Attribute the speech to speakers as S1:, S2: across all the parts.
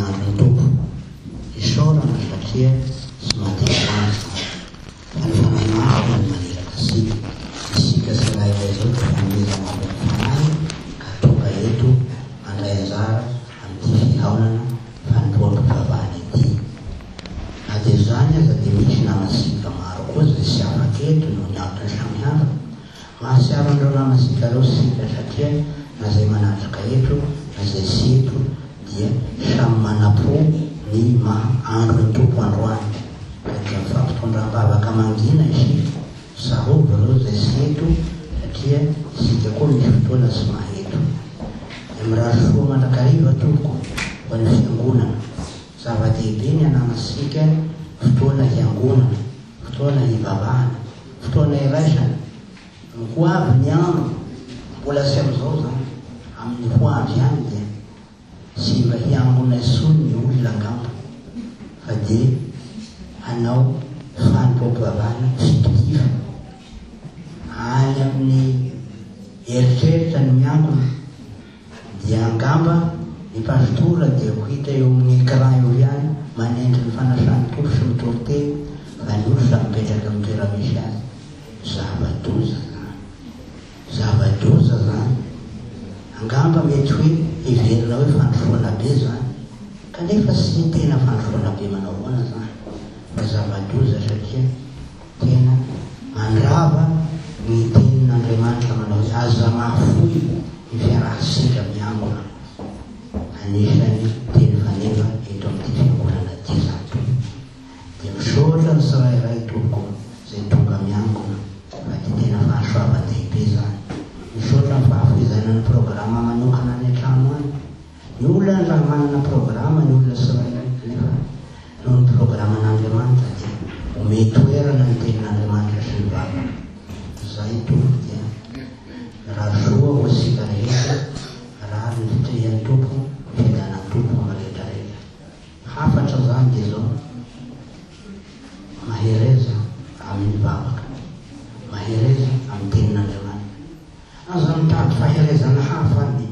S1: ny andron'ny Tompo. Isaorana satria tsy mandeha ho azy izany. Fa ny Fanahy Masina no maniraka antsika. Isika tsirairay izao dia fanomezana avy amin'ny Fanahy ka tonga eto mandray anjara amin'ity fihaonana fanompoam-pivavahana ity. Na dia izany aza dia misy namantsika maro koa izay tsy afaka eto noho ny antony samihafa. Mahatsiaro an'ireo namantsika ireo isika satria na izay manatrika eto na izay tsy eto dia samy manapo ny maha andron'ny Tompo androany. Ka dia mifampitondra am-bavaka mangina isika. Tsarovy ireo izay tsy eto satria isika koa misy fotoana tsy maha eto. Dia mirary soa mandrakariva tompoko ho an'ny fiangonana. Zava-dehibe ny ananantsika fotoana hiangonana, fotoana hivavahana, fotoana iraisana. Ny ho avy ny andro, mbola tsy amin'izao izany, amin'ny ho avy ihany dia tsy mba hiangona intsony ny olona angamba fa dia hanao fanompoam-pivavahana fictif any amin'ny eritreritra ny miangona. Dia angamba ny pastora dia ho hita eo amin'ny écran eo ihany manendry ny fanasan'ny Tompo sy mitory teny fa ny olona samy mipetraka amin'ny toera-misy azy. Zava-doza zany. Zava-doza zany. Angamba mety hoe heverina hoe fandrosoana be zany. Kanefa tsy tena fandrosoana be manao ahoana zany fa zava-doza satria Tena mandrava ny tenin'Andriamanitra manao hoe aza mahafoy ny fiarahantsika miangona. Anisan'ny teny faneva eto amin'ity fiangonana ity izany tompoko. Dia misaotra ny tsirairay tompoko izay tonga miangona fa dia tena fahasoavan-dehibe izany. Misaotra ny fahafoizana ny programa manokana any an-trano any. Ny olona raha manana programa ny olona tsirairay kanefa noho ny programan'Andriamanitra dia omeo toerana ny tenin'Andriamanitra sy ny vavaka. Izay Tompo dia mirary soa ho antsika rehetra, mirary ny fitrihan'ny Tompo, ny fiadanan'ny Tompo amin'ny rehetra rehetra. Hafatra izany dia izao, mahereza amin'ny vavaka, mahereza amin'ny tenin'Andriamanitra. Aza mitady faherezana hafa ny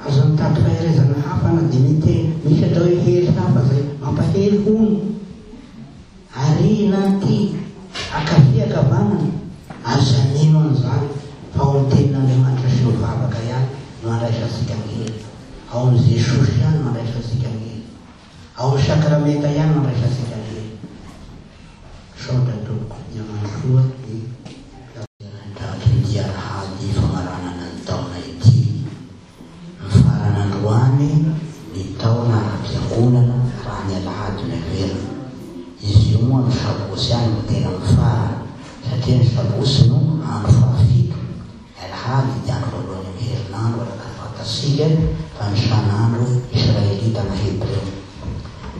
S1: Aza mitady faherezana hafa na dia mite misy atao hoe hery hafa zay mampahery hono. Arihina aty akavia akavanana, aza mino an'izany fa ao amin'ny tenin'Andriamanitra sy ny vavaka ihany no andraisantsika ny hery. Ao amin'i Jesosy ihany no andraisantsika ny hery. Ao amin'ny sakramenta ihany no andraisantsika ny hery. Misaotra tompoko, mihamandrosoa ny Tratry ity alahady famaranana ny taona ity. Mifarana androany ny taona ara-piangonana raha ny alahady no heverina. Izy io moa ny sabotsy ihany no tena mifarana satria ny sabotsy no andro fahafito, ny alahady dia andro voalohany amin'ny herinandro araka ny fantatsika fa ny san'andro israelita na hebreo.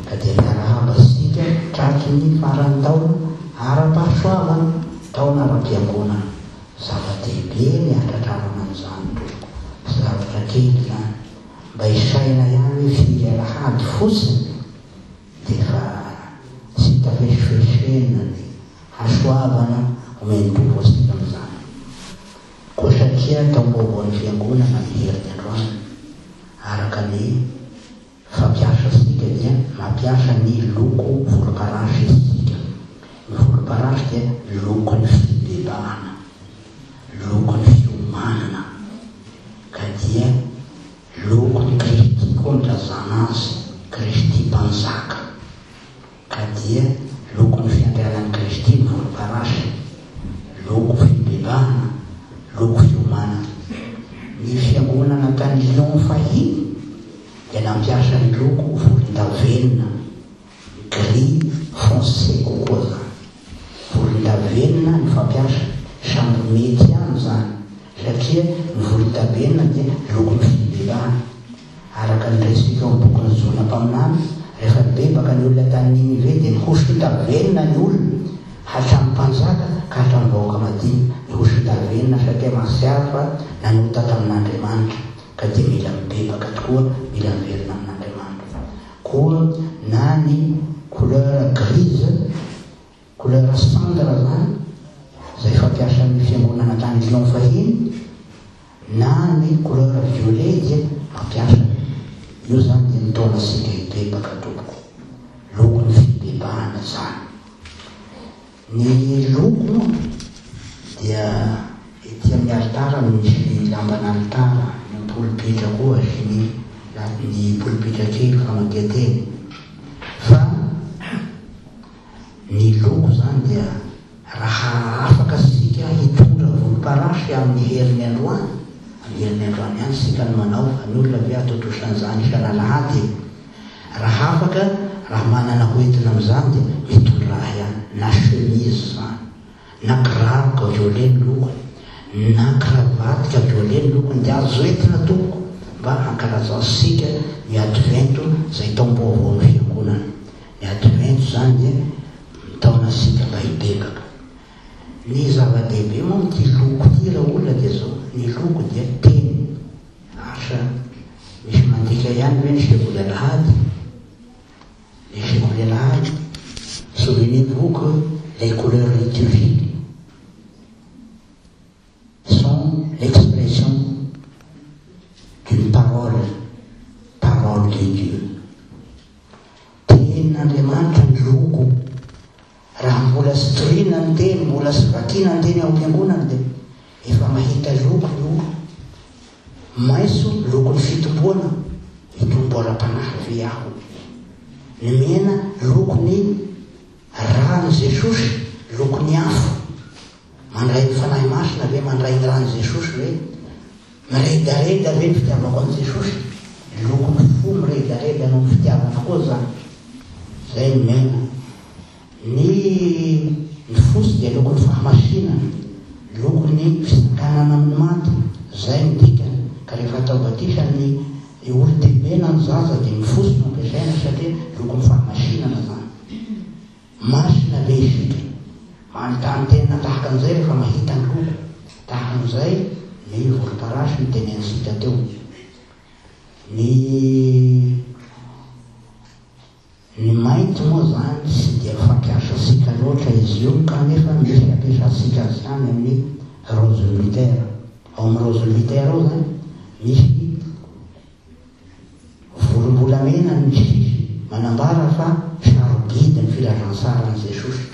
S1: Ka dia miarahaba antsika tratry ny faran'ny taona ara-pahasoavana, taona ara-piangonana. Zava-dehibe ny hatratrarana an'izany tompoko, tsy zavatra kely izany. Mba hisaina ihany hoe firy alahady fotsiny dia efa tsy hita fesoferifenina ny hasoavana omen'ny Tompo antsika amin'izany. Koa satria taom-baovaon'ny Fiangonana ny heriny androany, araka ny Fampiasa isika dia mampiasa ny loko volomparasy isika. Ny volomparasy dia lokon'ny fibebahana, lokon'ny fiomanana, ka dia lokon'i Kristy koa ny ilazana azy, Kristy Mpanjaka. Ka dia lokon'ny fiandrianan'i Kristy ny volomparasy, loko fibebahana, loko fiomanana. Ny fiangonana tany Lyon fahiny dia nampiasa ny loko volondavenona, gris foncé kokoa izany. Volondavenona no fampiasa, samby mety ihany izany satria ny volondavenona dia lokon'ny fibebahana. Araka ny resaka eo amin'ny bokin'i Jona mpaminany, rehefa nibebaka ny olona tany Ninive dia nihoso-davenona ny olona, hatramin'ny mpanjaka ka hatramin'ny vahoaka madinika. Nihoso-davenona satria mahatsiaro fa nanota tamin'Andriamanitra, ka dia mila mibebaka tokoa, mila miverina amin'Andriamanitra. Koa na ny couleur grise, Couleur cendre zany izay fampiasan'ny fiangonana tany Lyon fahiny na ny couleur violet dia mampiasa Io izany dia mitaona antsika hibebaka tompoko. Lokon'ny fibebahana izany. Ny loko moa dia ety amin'ny alitara no misy ny lamban'alitara, ny polipitra koa sy ny ny polipitra kely famakian-teny. Fa ny loko izany dia raha afaka isika hitondra volomparasy amin'ny herin'ny androany, amin'ny herin'ny androany ihany isika no manao fa ny olona ve hahatontosa an'izany isan'alahady e? Raha afaka, raha manana ho entina amin'izany dia mitondra ahy ihany, na chemise izany, na kiraro ka violet ny lokony, na cravate ka violet ny lokony dia azo entina tompoko mba hankalazantsika ny advento izay taom-baovaon'ny fiangonana. Ny advento izany dia mitaona antsika mba hibebaka. Ny zava-dehibe moa amin'ity loko ity raolona dia izao, ny loko dia teny. Asa misy mandika ihany ve ny sekoly alahady? Ny sekoly alahady, souvenez-vous que les couleurs liturgiques sont l'expression d'une parole, parole de Dieu. Tenin'Andriamanitra ny loko. Raha mbola tsy torina ny teny, mbola tsy vakiana ny teny ao am-piangonana dia efa mahita loko ny olona. Maitso, lokon'ny fitomboana, mitombo ara-panahy ve aho? Ny mena, lokon'ny ràn'i Jesosy, lokon'ny afo. Mandray ny Fanahy Masina ve? Mandray ny ràn'i Jesosy ve? Miredareda ve ny fitiavako an'i Jesosy? Lokon'ny fo miredareda noho ny fitiavana koa izany. Izay ny mena. Ny ny fotsy dia lokon'ny fahamasinana, lokon'ny fitsanganana amin'ny maty, izay no dikany. Ka rehefa atao batisa ny olon-dehibe na ny zaza dia ny fotsy no ampiasaina satria lokon'ny fahamasinana izany. Masina ve isika? Manontany tena tahaka an'izay rehefa mahita ny loko tahaka an'izay ny volomparasy notenenintsika teo. Ny ny mainty moa izany tsy dia fampiasantsika loatra izy io kanefa misy ampiasantsika azy ihany amin'ny rose militaire. Ao amin'ny rose militaire ao izany misy Volombolamena ny sisiny, manambara fa sarobidy ny filazantsaran'i Jesosy.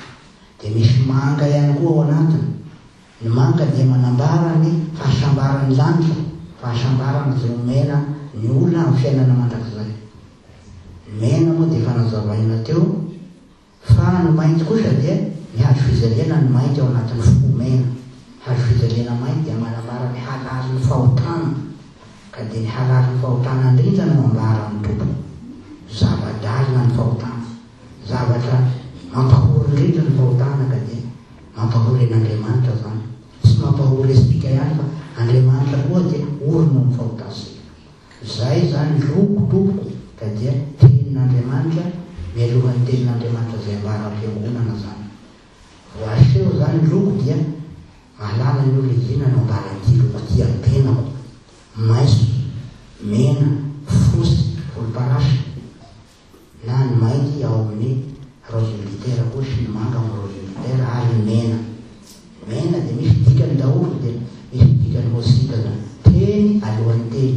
S1: Dia misy manga ihany koa ao anatiny. Ny manga dia manambara ny fahasambaran'ny lanitra, fahasambarana izay omena ny olona amin'ny fiainana mandrakizay. Ny mena moa dia efa nazavaina teo. Fa ny mainty kosa dia ny hazo fijaliana ny mainty ao anatin'ny fo mena. Hazo fijaliana mainty dia manambara ny halalin'ny fahotana. Ka dia ny halalin'ny fahotana indrindra no ambaran'ny Tompo. Zava-dalina ny fahotana. Zavatra mampahory indrindra ny fahotana ka dia mampahory an'Andriamanitra izany. Tsy mampahory antsika ihany fa Andriamanitra koa dia ory noho ny fahotantsika. Zay zany loko tompoko ka dia tenin'Andriamanitra mialohan'ny tenin'Andriamanitra zay ambara am-piangonana zany. Voaseho zany loko dia mahalala ny olona inona no ambaran'ity loko ity amin'ny tenako, maitso, mena, fotsy, volomparasy, na ny mainty ao amin'ny rose militaire koa sy ny manga ao amin'ny rose militaire ary ny mena. Ny mena dia misy dikany daholo dia misy dikany hosika zany. Teny alohan'ny teny.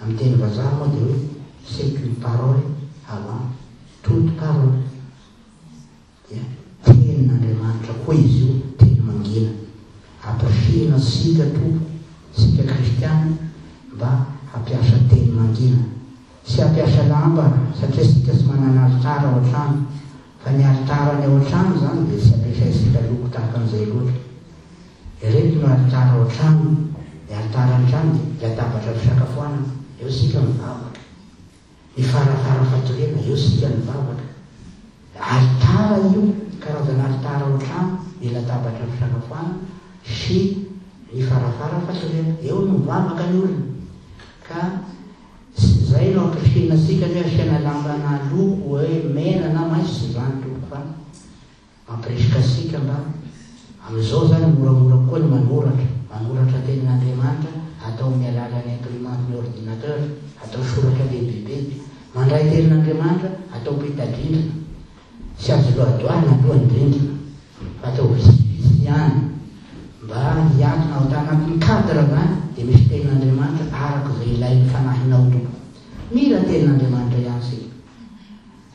S1: Amin'ny teny vazaha moa dia hoe c'est une parole avant toute parole. Dia tenin'Andriamanitra koa izy io, teny mangina. Ampirisihina antsika Tompo, isika kristiana, mba hampiasa teny mangina. Tsy hampiasa lamba satria isika tsy manana alitara ao an-trano. Fa ny alitara ny ao an-trano izany dia tsy ampiasaintsika loko tahaka an'izay loatra. Ireto no alitara ao an-trano, ny alitara an-trano dia latabatra fisakafoanana, eo isika mivavaka. Ny farafara fatoriana, eo isika mivavaka. Alitara io, karazana alitara ao an-trano, ny latabatra fisakafoanana sy ny farafara fatoriana. Eo no mivavaka ny olona. Ka tsy izay no ampirisihina antsika ny hoe asiana lambana loko hoe mena na maitso, tsy izany tompoko fa Mampirisika antsika mba amin'izao izany moramora kokoa ny manoratra, manoratra tenin'Andriamanitra atao amin'ny alalan'ny imprimante ny ordinateur, atao soratra lehibebe, mandray tenin'Andriamanitra atao peta-drindrina, tsy azo loadoahina aloha ny rindrina fa atao vitsivitsy ihany mba hiantona ao anatin'ny cadre izany dia misy tenin'Andriamanitra araka izay ilain'ny fanahinao tompoko. Mila tenin'Andriamanitra ihany isika.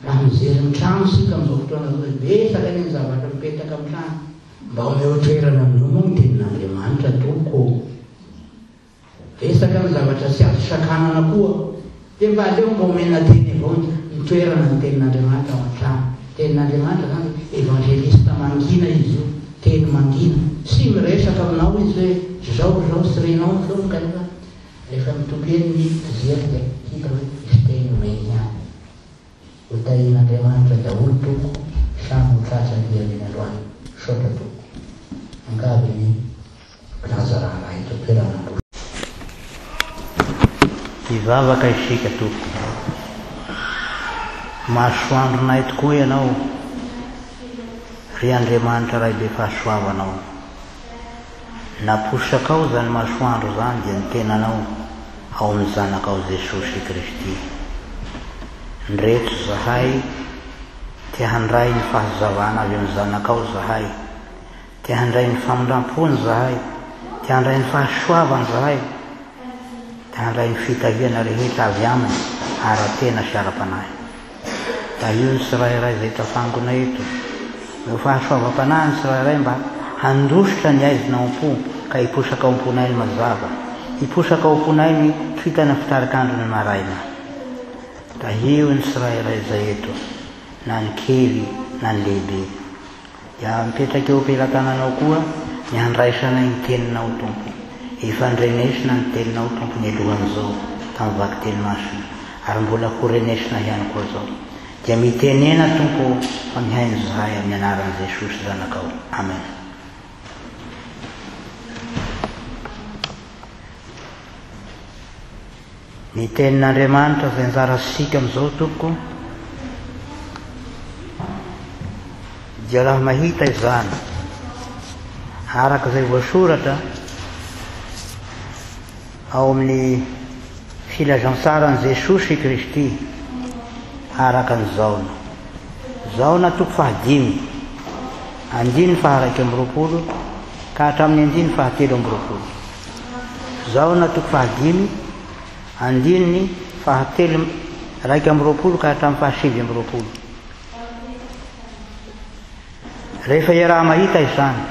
S1: Raha mijery ny trano isika amin'izao fotoana izao dia betsaka anie ny zavatra mipetaka amin'ny trano. Mba omeo toerana amin'io moa ny tenin'Andriamanitra tompoko ô. Betsaka ny zavatra tsy azo sakanana koa dia mba aleo mba omena teny avao ny toerana ny tenin'Andriamanitra ao an-trano. Tenin'Andriamanitra izany dia evangeliste mangina izy io, teny mangina. Tsy miresaka aminao izy hoe izao izao tsy renao ny feony kanefa rehefa mitopy eny ny fijery dia hita hoe misy teny omeny ihany. Ho tahian'Andriamanitra daholo tompoko samy ho tratra ny heriny androany. Misaotra tompoko. Angavy ny mpilaza raharaha eto an-toerana handroso.
S2: Hivavaka isika tompoko. Masoandronay tokoa Ianao ry Andriamanitra Ray be fahasoavana o. Naposakao izany masoandro izany dia ny tenanao ao amin'ny Zanakao Jesosy Kristy. Ndreto zahay te handray ny fahazavana avy amin'ny Zanakao zahay, te handray ny famindram-pony zahay, te handray ny fahasoavany zahay, te handray ny fitahiana rehetra avy Aminy ara-tena sy ara-panahy. Tahio ny tsirairay izay tafangona eto. Omeo fahasoavam-panahy ny tsirairay mba handositra ny aizina ao am-po ka hiposaka ao am-ponay ny mazava, hiposaka ao am-ponay ny kintana fitarik'andro ny maraina. Tahio ny tsirairay izay eto, na ny kely na ny lehibe. Dia mipetraka eo am-pelatananao koa ny handraisanay ny Teninao, Tompo. Efa ndrenesina ny Teninao, Tompo, nialohan'izao, tamin'ny vakiteny masina, ary mbola ho renesina ihany koa izao. Dia mitenena, Tompo ô, fa mihaino izahay amin'ny anaran'i Jesosy Zanakao. Amen. Ny tenin'Andriamanitra izay anjarantsika amin'izao tompoko dia raha mahita izany araka izay voasoratra ao amin'ny filazantsaran'i Jesosy Kristy araka ny Jaona. Jaona toko fahadimy, andininy faha-21 ka hatramin'ny andininy faha-23. Jaona toko fahadimy, andininy fahatelo 21 ka hatramin'ny fahasivy amby roapolo. Rehefa iaraha-mahita izany,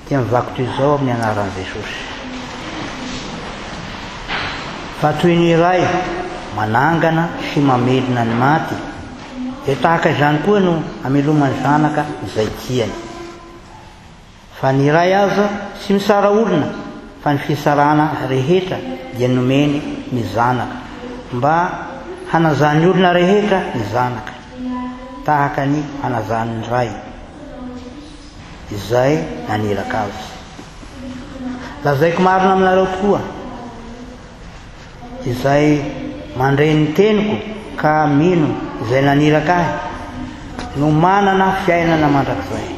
S2: dia mivaky toy izao amin'ny anaran'i Jesosy. Fa toy ny iray manangana sy mamelona ny maty, dia tahaka izany koa no ameloman'ny Zanaka izay tiany. Fa ny iray aza tsy misara olona fa ny fisarana rehetra dia nomeny ny Zanaka mba hanazan'ny olona rehetra ny Zanaka tahaka ny hanazan'ny Ray izay naniraka Azy. Lazaiko marina aminareo tokoa, Izay mandre ny teniko ka mino izay naniraka ahy no manana fiainana mandrakizay,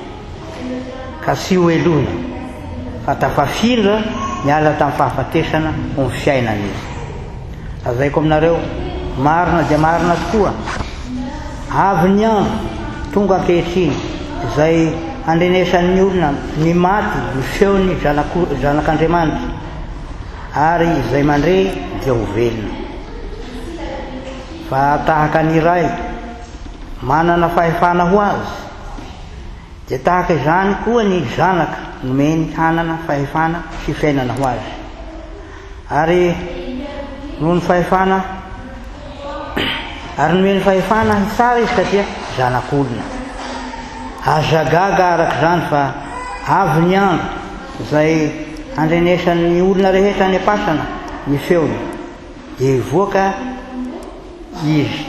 S2: ka tsy ho helohina, fa tafafindra niala tamin'ny fahafatesana ho amin'ny fiainana izy. Lazaiko aminareo, marina dia marina tokoa, avy ny andro, tonga ankehitriny, izay handrenesan'ny olona ny maty ny feon'ny Zanak'Andriamanitra, Ary izay mandre dia ho velona. Fa tahaka ny iray manana fahefana ho azy, dia tahaka izany koa ny zanaka nomeny hanana fahefana sy fiainana ho azy. Ary noho ny fahefana ary nomeny fahefana hitsara izy satria zanak'olona. Aza gaga araka izany fa avy ny andro Izay handrenesan'ny olona rehetra any am-pasana ny feony, dia hivoaka izy.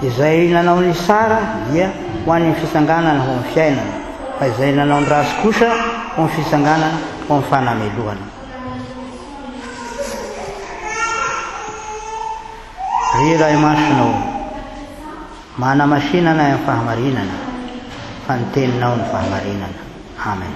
S2: Izay nanao ny tsara dia ho any amin'ny fitsanganana ho amin'ny fiainana, fa izay nanao ny ratsy kosa ho amin'ny fitsanganana ho amin'ny fanamelohana. Ry Ray Masina ô, manamasina anay amin'ny fahamarinana, fa ny teninao no fahamarinana. Amen.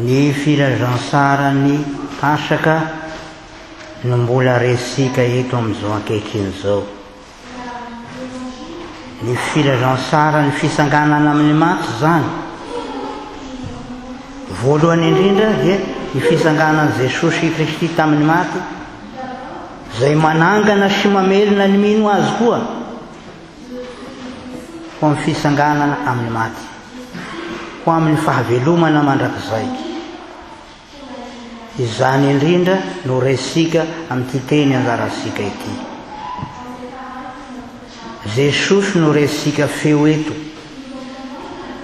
S2: Ny filazantsaran'ny Pasaka no mbola resika eto amin'izao ankehitriny izao. Ny filazantsaran'ny fitsanganana amin'ny maty izany. Voalohany indrindra dia ny fitsanganan'i Jesosy Kristy tamin'ny maty, izay manangana sy mamelona ny mino Azy koa ho amin'ny fitsanganana amin'ny maty, ho amin'ny fahavelomana mandrakizay. Izany indrindra no resika amin'ity teny anjarantsika ity. Jesosy no resika feo eto.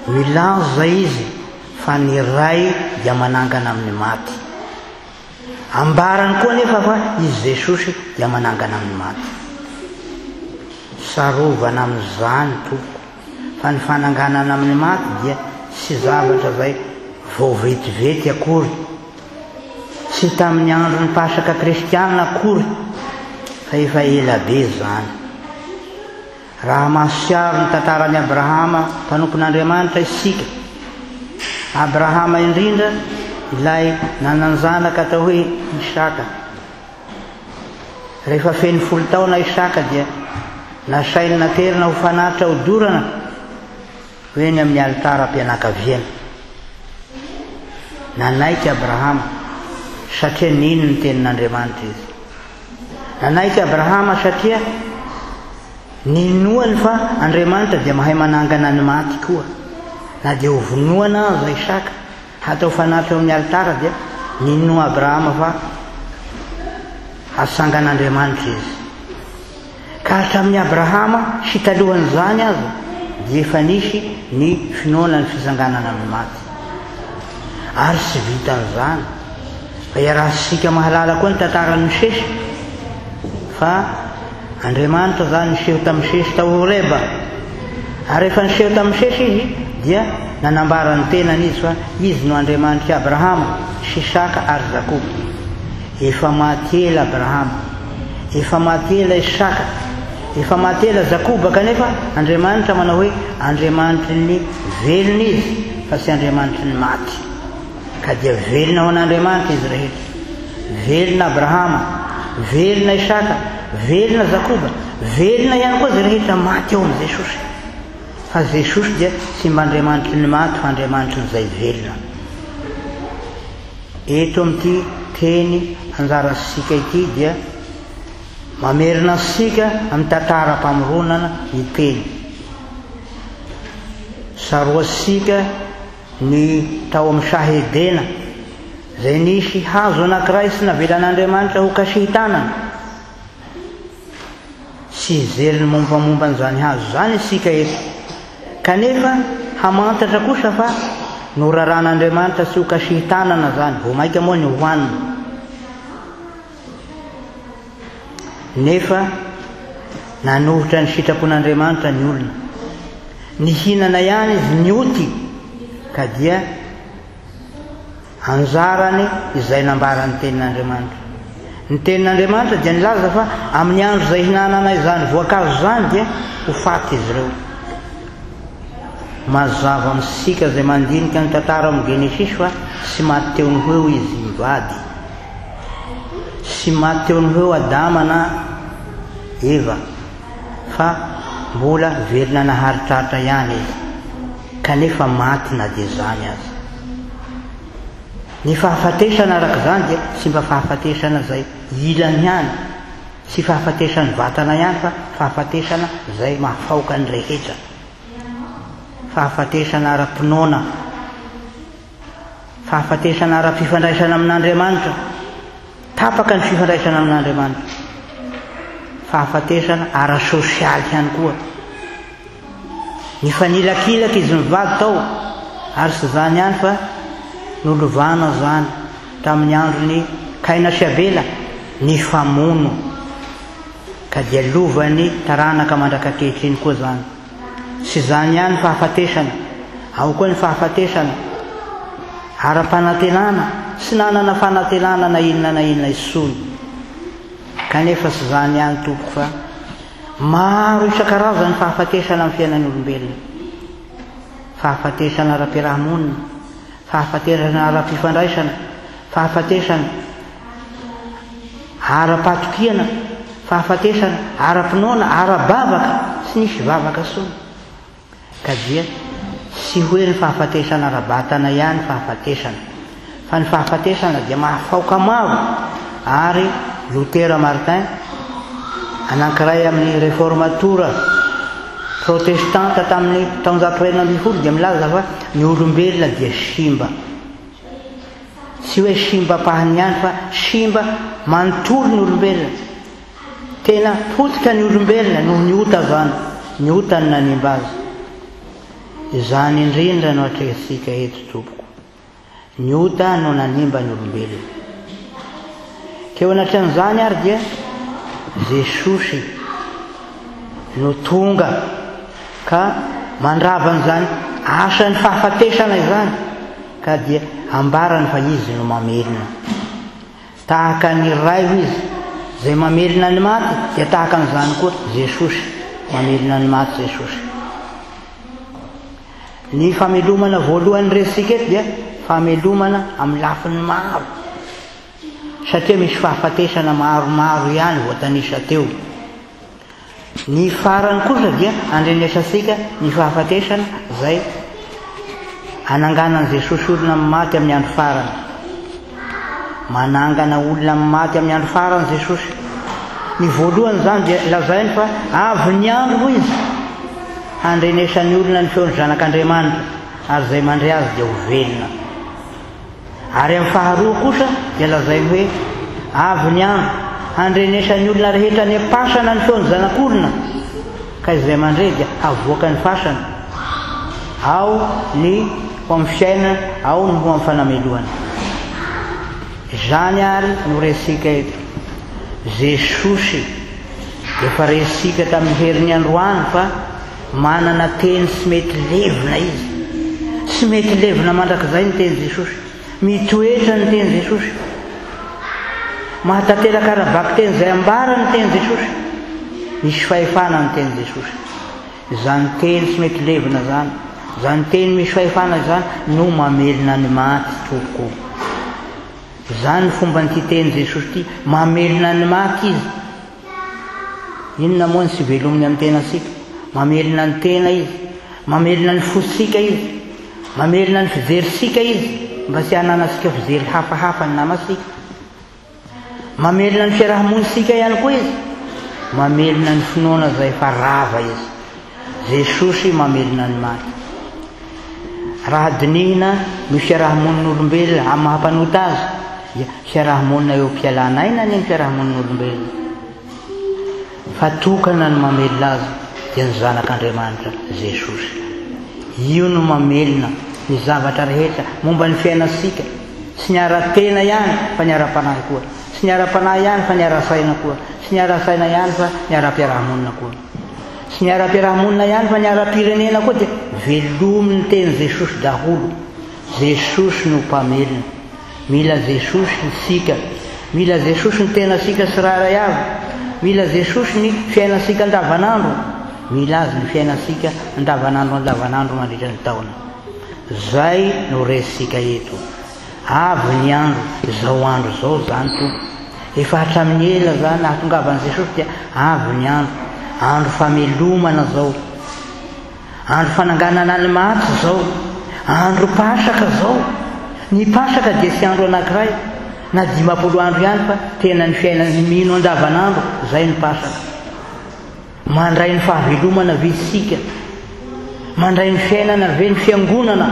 S2: Milaza Izy fa ny Ray dia manangana amin'ny maty. Ambarany koa anefa fa Izy Jesosy dia manangana amin'ny maty. Tsarovana amin'izany tompoko. Fa ny fananganana amin'ny maty dia tsy zavatra izay vao vetivety akory, tsy tamin'ny andron'ny Pasaka kristiana akory, fa efa ela be izany. Raha mahatsiaro ny tantaran'i Abrahama mpanompon'Andriamanitra isika, Abrahama indrindra ilay nanan-janaka atao hoe Isaka. Rehefa feno folo taona Isaka dia nasainy naterina ho fanatitra hodorana ho eny amin'ny alitaram-pianakaviana. Nanaiky Abrahama satria nino ny tenin'Andriamanitra izy. Nanaiky Abrahama satria ninoany fa Andriamanitra dia mahay manangana ny maty koa. Na dia hovonoana aza Isaka, Hatao fanatitra eo amin'ny alitara dia ninoa Abrahama fa hatsangan'Andriamanitra izy. Ka hatramin'i Abrahama sy talohan'izany aza dia efa nisy ny finoana ny fitsanganana amin'ny maty. Ary tsy vitan'izany fa iarahantsika mahalala koa ny tantaran'i Mosesy fa Andriamanitra izany niseho tamin'i Mosesy tao Horeba. Ary rehefa niseho tamin'i Mosesy Izy, dia nanambara ny tenany Izy fa Izy no Andriamanitr'i Abrahama, sy Isaka ary Jakoba. Efa maty ela Abrahama, efa maty ela Isaka, efa maty ela Jakoba, kanefa Andriamanitra manao hoe Andriamanitry ny velona Izy, fa tsy Andriamanitry ny maty. Ka dia velona ho an'Andriamanitra izy rehetra. Velona Abrahama, velona Isaka, velona Jakoba, velona ihany koa izay rehetra maty ao amin'i Jesosy. Fa Jesosy dia tsy mba Andriamanitry ny maty fa Andriamanitry ny izay velona. Eto amin'ity teny anjarantsika ity dia mamerina antsika amin'ny tantaram-pamoronana ny teny. Saroantsika Ny tao amin'ny saha Edena, izay nisy hazo anankiray tsy navelan'Andriamanitra ho kasihin-tanana. Tsy hijery ny mombamomba an'izany hazo izany isika eto. Kanefa hamantatra kosa fa noraran'Andriamanitra tsy ho kasihin-tanana izany, vao mainka moa ny hohanina. Nefa nanohitra ny sitrapon'Andriamanitra ny olona. Nihinana ihany izy, nioty, ka dia anjarany izay nambaran'ny Tenin'Andriamanitra. Ny Tenin'Andriamanitra dia nilaza fa amin'ny andro izay hinanana izany voankazo izany dia ho faty izy ireo. Mazava amintsika izay mandinika ny tantara ao amin'ny Genesisy fa tsy maty teo no ho eo izy mivady. Tsy maty teo no ho eo Adama na Eva fa mbola velona naharitraritra ihany izy, kanefa maty na dia izany aza. Ny fahafatesana araka izany dia tsy mba fahafatesana izay ilany ihany, tsy fahafatesan'ny vatana ihany fa fahafatesana izay mahafaoka ny rehetra. Fahafatesana ara-pinoana. Fahafatesana ara-pifandraisana amin'Andriamanitra. Tapaka ny fifandraisana amin'Andriamanitra. Fahafatesana ara-sosialy ihany koa. Nifanilakilaka izy mivady tao, ary tsy izany ihany fa nolovana izany tamin'ny andron'i Kaina sy Abela, nifamono. Ka dia lovan'ny taranaka mandrak'ankehitriny koa izany. Tsy izany ihany ny fahafatesana, ao koa ny fahafatesana ara-panantenana, tsy nanana fanantenana na inona na inona intsony. Kanefa tsy izany ihany tompoko fa maro isan-karazany ny fahafatesana amin'ny fiainan'ny olombelona. Fahafatesana ara-piarahamonina, fahafatesana ara-pifandraisana, fahafatesana ara-pahatokiana, fahafatesana ara-pinoana, ara-bavaka, Tsy nisy vavaka intsony. Ka dia tsy hoe ny fahafatesana ara-batana ihany fahafatesana, fa ny fahafatesana dia mahafaoka maro, ary Lotera Martin, anankiray amin'ny reformatora protestanta tamin'ny taonjato fahenina ambin'ny folo dia milaza fa ny olombelona dia simba. Tsy hoe simba ampahany ihany fa simba manontolo ny olombelona. Tena potika ny olombelona noho ny ota zany, ny ota no nanimba azy. Izany indrindra no atrehintsika eto tompoko. Ny ota no nanimba ny olombelona. Teo anatrehan'izany ary dia Jesosy no tonga ka mandrava an'izany asan'ny fahafatesana izany ka dia ambarany fa Izy no mamelona. Tahaka ny Ray hoy Izy, izay mamelona ny maty, dia tahaka an'izany koa Jesosy, mamelona ny maty Jesosy. Ny famelomana voalohany resintsika eto dia famelomana amin'ny lafiny maro, satria misy fahafatesana maromaro ihany voatanisa teo. Ny farany kosa dia andrenesantsika ny fahafatesana izay ananganan'i Jesosy olona amin'ny maty amin'ny andro farany. Manangana olona amin'ny maty amin'ny andro farany Jesosy. Ny voalohany izany dia lazainy fa avy ny andro hoy izy handrenesan'ny olona ny feon'ny Zanak'Andriamanitra ary izay mandre azy dia ho velona. Ary amin'ny faharoa kosa dia lazainy hoe, Avy ny andro, handrenesan'ny olona rehetra any am-pasana ny feon'ny Zanak'olona, ka izay mandre dia havoaka ny fasana, ao ny ho amin'ny fiainana, ao ny ho amin'ny fanamelohana. Izany ary no rentsika eto. Jesosy efa rentsika tamin'ny heriny androany fa Manana teny tsy mety levona izy. Tsy mety levona mandrakizay ny teny Jesosy. Mitoetra ny teny Jesosy. Mahatanteraka ara-bakiteny izay ambara ny teny Jesosy. Misy fahefana ny teny Jesosy. Izany teny tsy mety levona izany, izany teny misy fahefana izany no mamelona ny maty tompoko. Izany ny fomban'ity teny Jesosy ity, mamelona ny maty izy. Inona moa ny tsy velominy amin'ny tenantsika? Mamelona ny tena izy, mamelona ny fontsika izy, mamelona ny fijerintsika izy mba tsy hananantsika fijery hafahafa ny namantsika. Mamelona ny fiaraha-monintsika ihany koa izy, mamelona ny finoana izay efa rava izy. Jesosy mamelona ny maty. Raha dinihina ny fiaraha-monin'olombelona amin'ny maha mpanota azy dia fiaraha-monina eo am-pialana aina anie ny fiaraha-monin'olombelona. Fa tokana ny mamelona azy dia ny Zanak'Andriamanitra Jesosy. Io no mamelona ny zavatra rehetra momba ny fiainantsika, tsy ny ara-tena ihany fa ny ara-panahy koa, tsy ny ara-panahy ihany fa ny ara-saina koa, tsy ny ara-saina ihany fa ny ara-piaraha-monina koa. Tsy ny ara-piarahamonina ihany fa ny ara-pirenena koa dia velomin'ny teny Jesosy daholo. Jesosy no mpamelona. Mila Jesosy isika. Mila Jesosy ny tenantsika tsirairay avy. Mila Jesosy ny fiainantsika andavanandro. Mila Azy ny fiainantsika andavanandro andavanandro mandritra ny taona. Zay no resintsika eto. Avy ny andro, izao andro izao izany Tompo. Efa hatramin'ny ela izany nahatongavan'i Jesosy dia avy ny andro. Andro famelomana izao. Andro fananganana ny maty izao. Andro Pasaka izao. Ny Pasaka dia tsy andro anankiray na 50 andro ihany fa tena ny fiainan'ny mino andavanandro izay ny Pasaka. Mandray ny fahavelomana ve isika? Mandray ny fiainana ve ny fiangonana?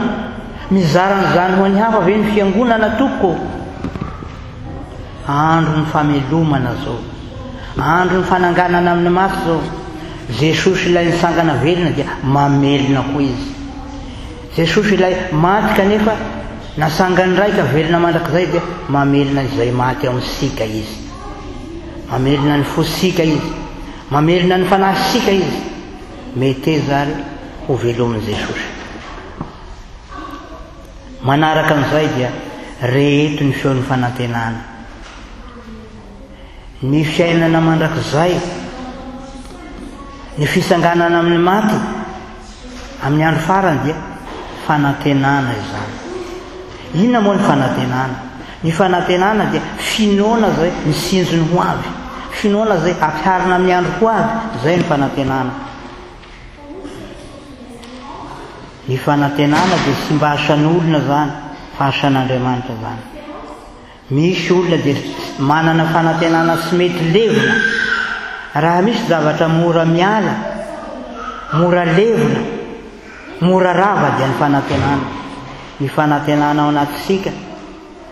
S2: Mizara an'izany ho an'ny hafa ve ny fiangonana tompoko? Andron'ny famelomana izao. Andron'ny fananganana amin'ny maty izao. Jesosy ilay nitsangana velona dia mamelona koa izy. Jesosy ilay maty kanefa nasangan'ny Ray ka velona mandrakizay dia mamelona izay maty ao amintsika izy. Mamelona ny fosika izy. Mamelona ny fanahintsika izy. Meteza ary ho velomin'i Jesosy. Manaraka an'izay dia re eto ny feon'ny fanantenana. Ny fiainana mandrakizay, ny fitsanganana amin'ny maty amin'ny andro farany dia fanantenana izany. Inona moa ny fanantenana? Ny fanantenana dia finoana izay mitsinjo ny ho avy, finoana izay ampiharina amin'ny andro ho avy, izay ny fanantenana. Ny fanantenana dia tsy mba asan'olona izany fa asan'Andriamanitra izany. Misy olona dia manana fanantenana tsy mety levona. Raha misy zavatra mora miala, mora levona, mora rava dia ny fanantenana. Ny fanantenana ao anatintsika,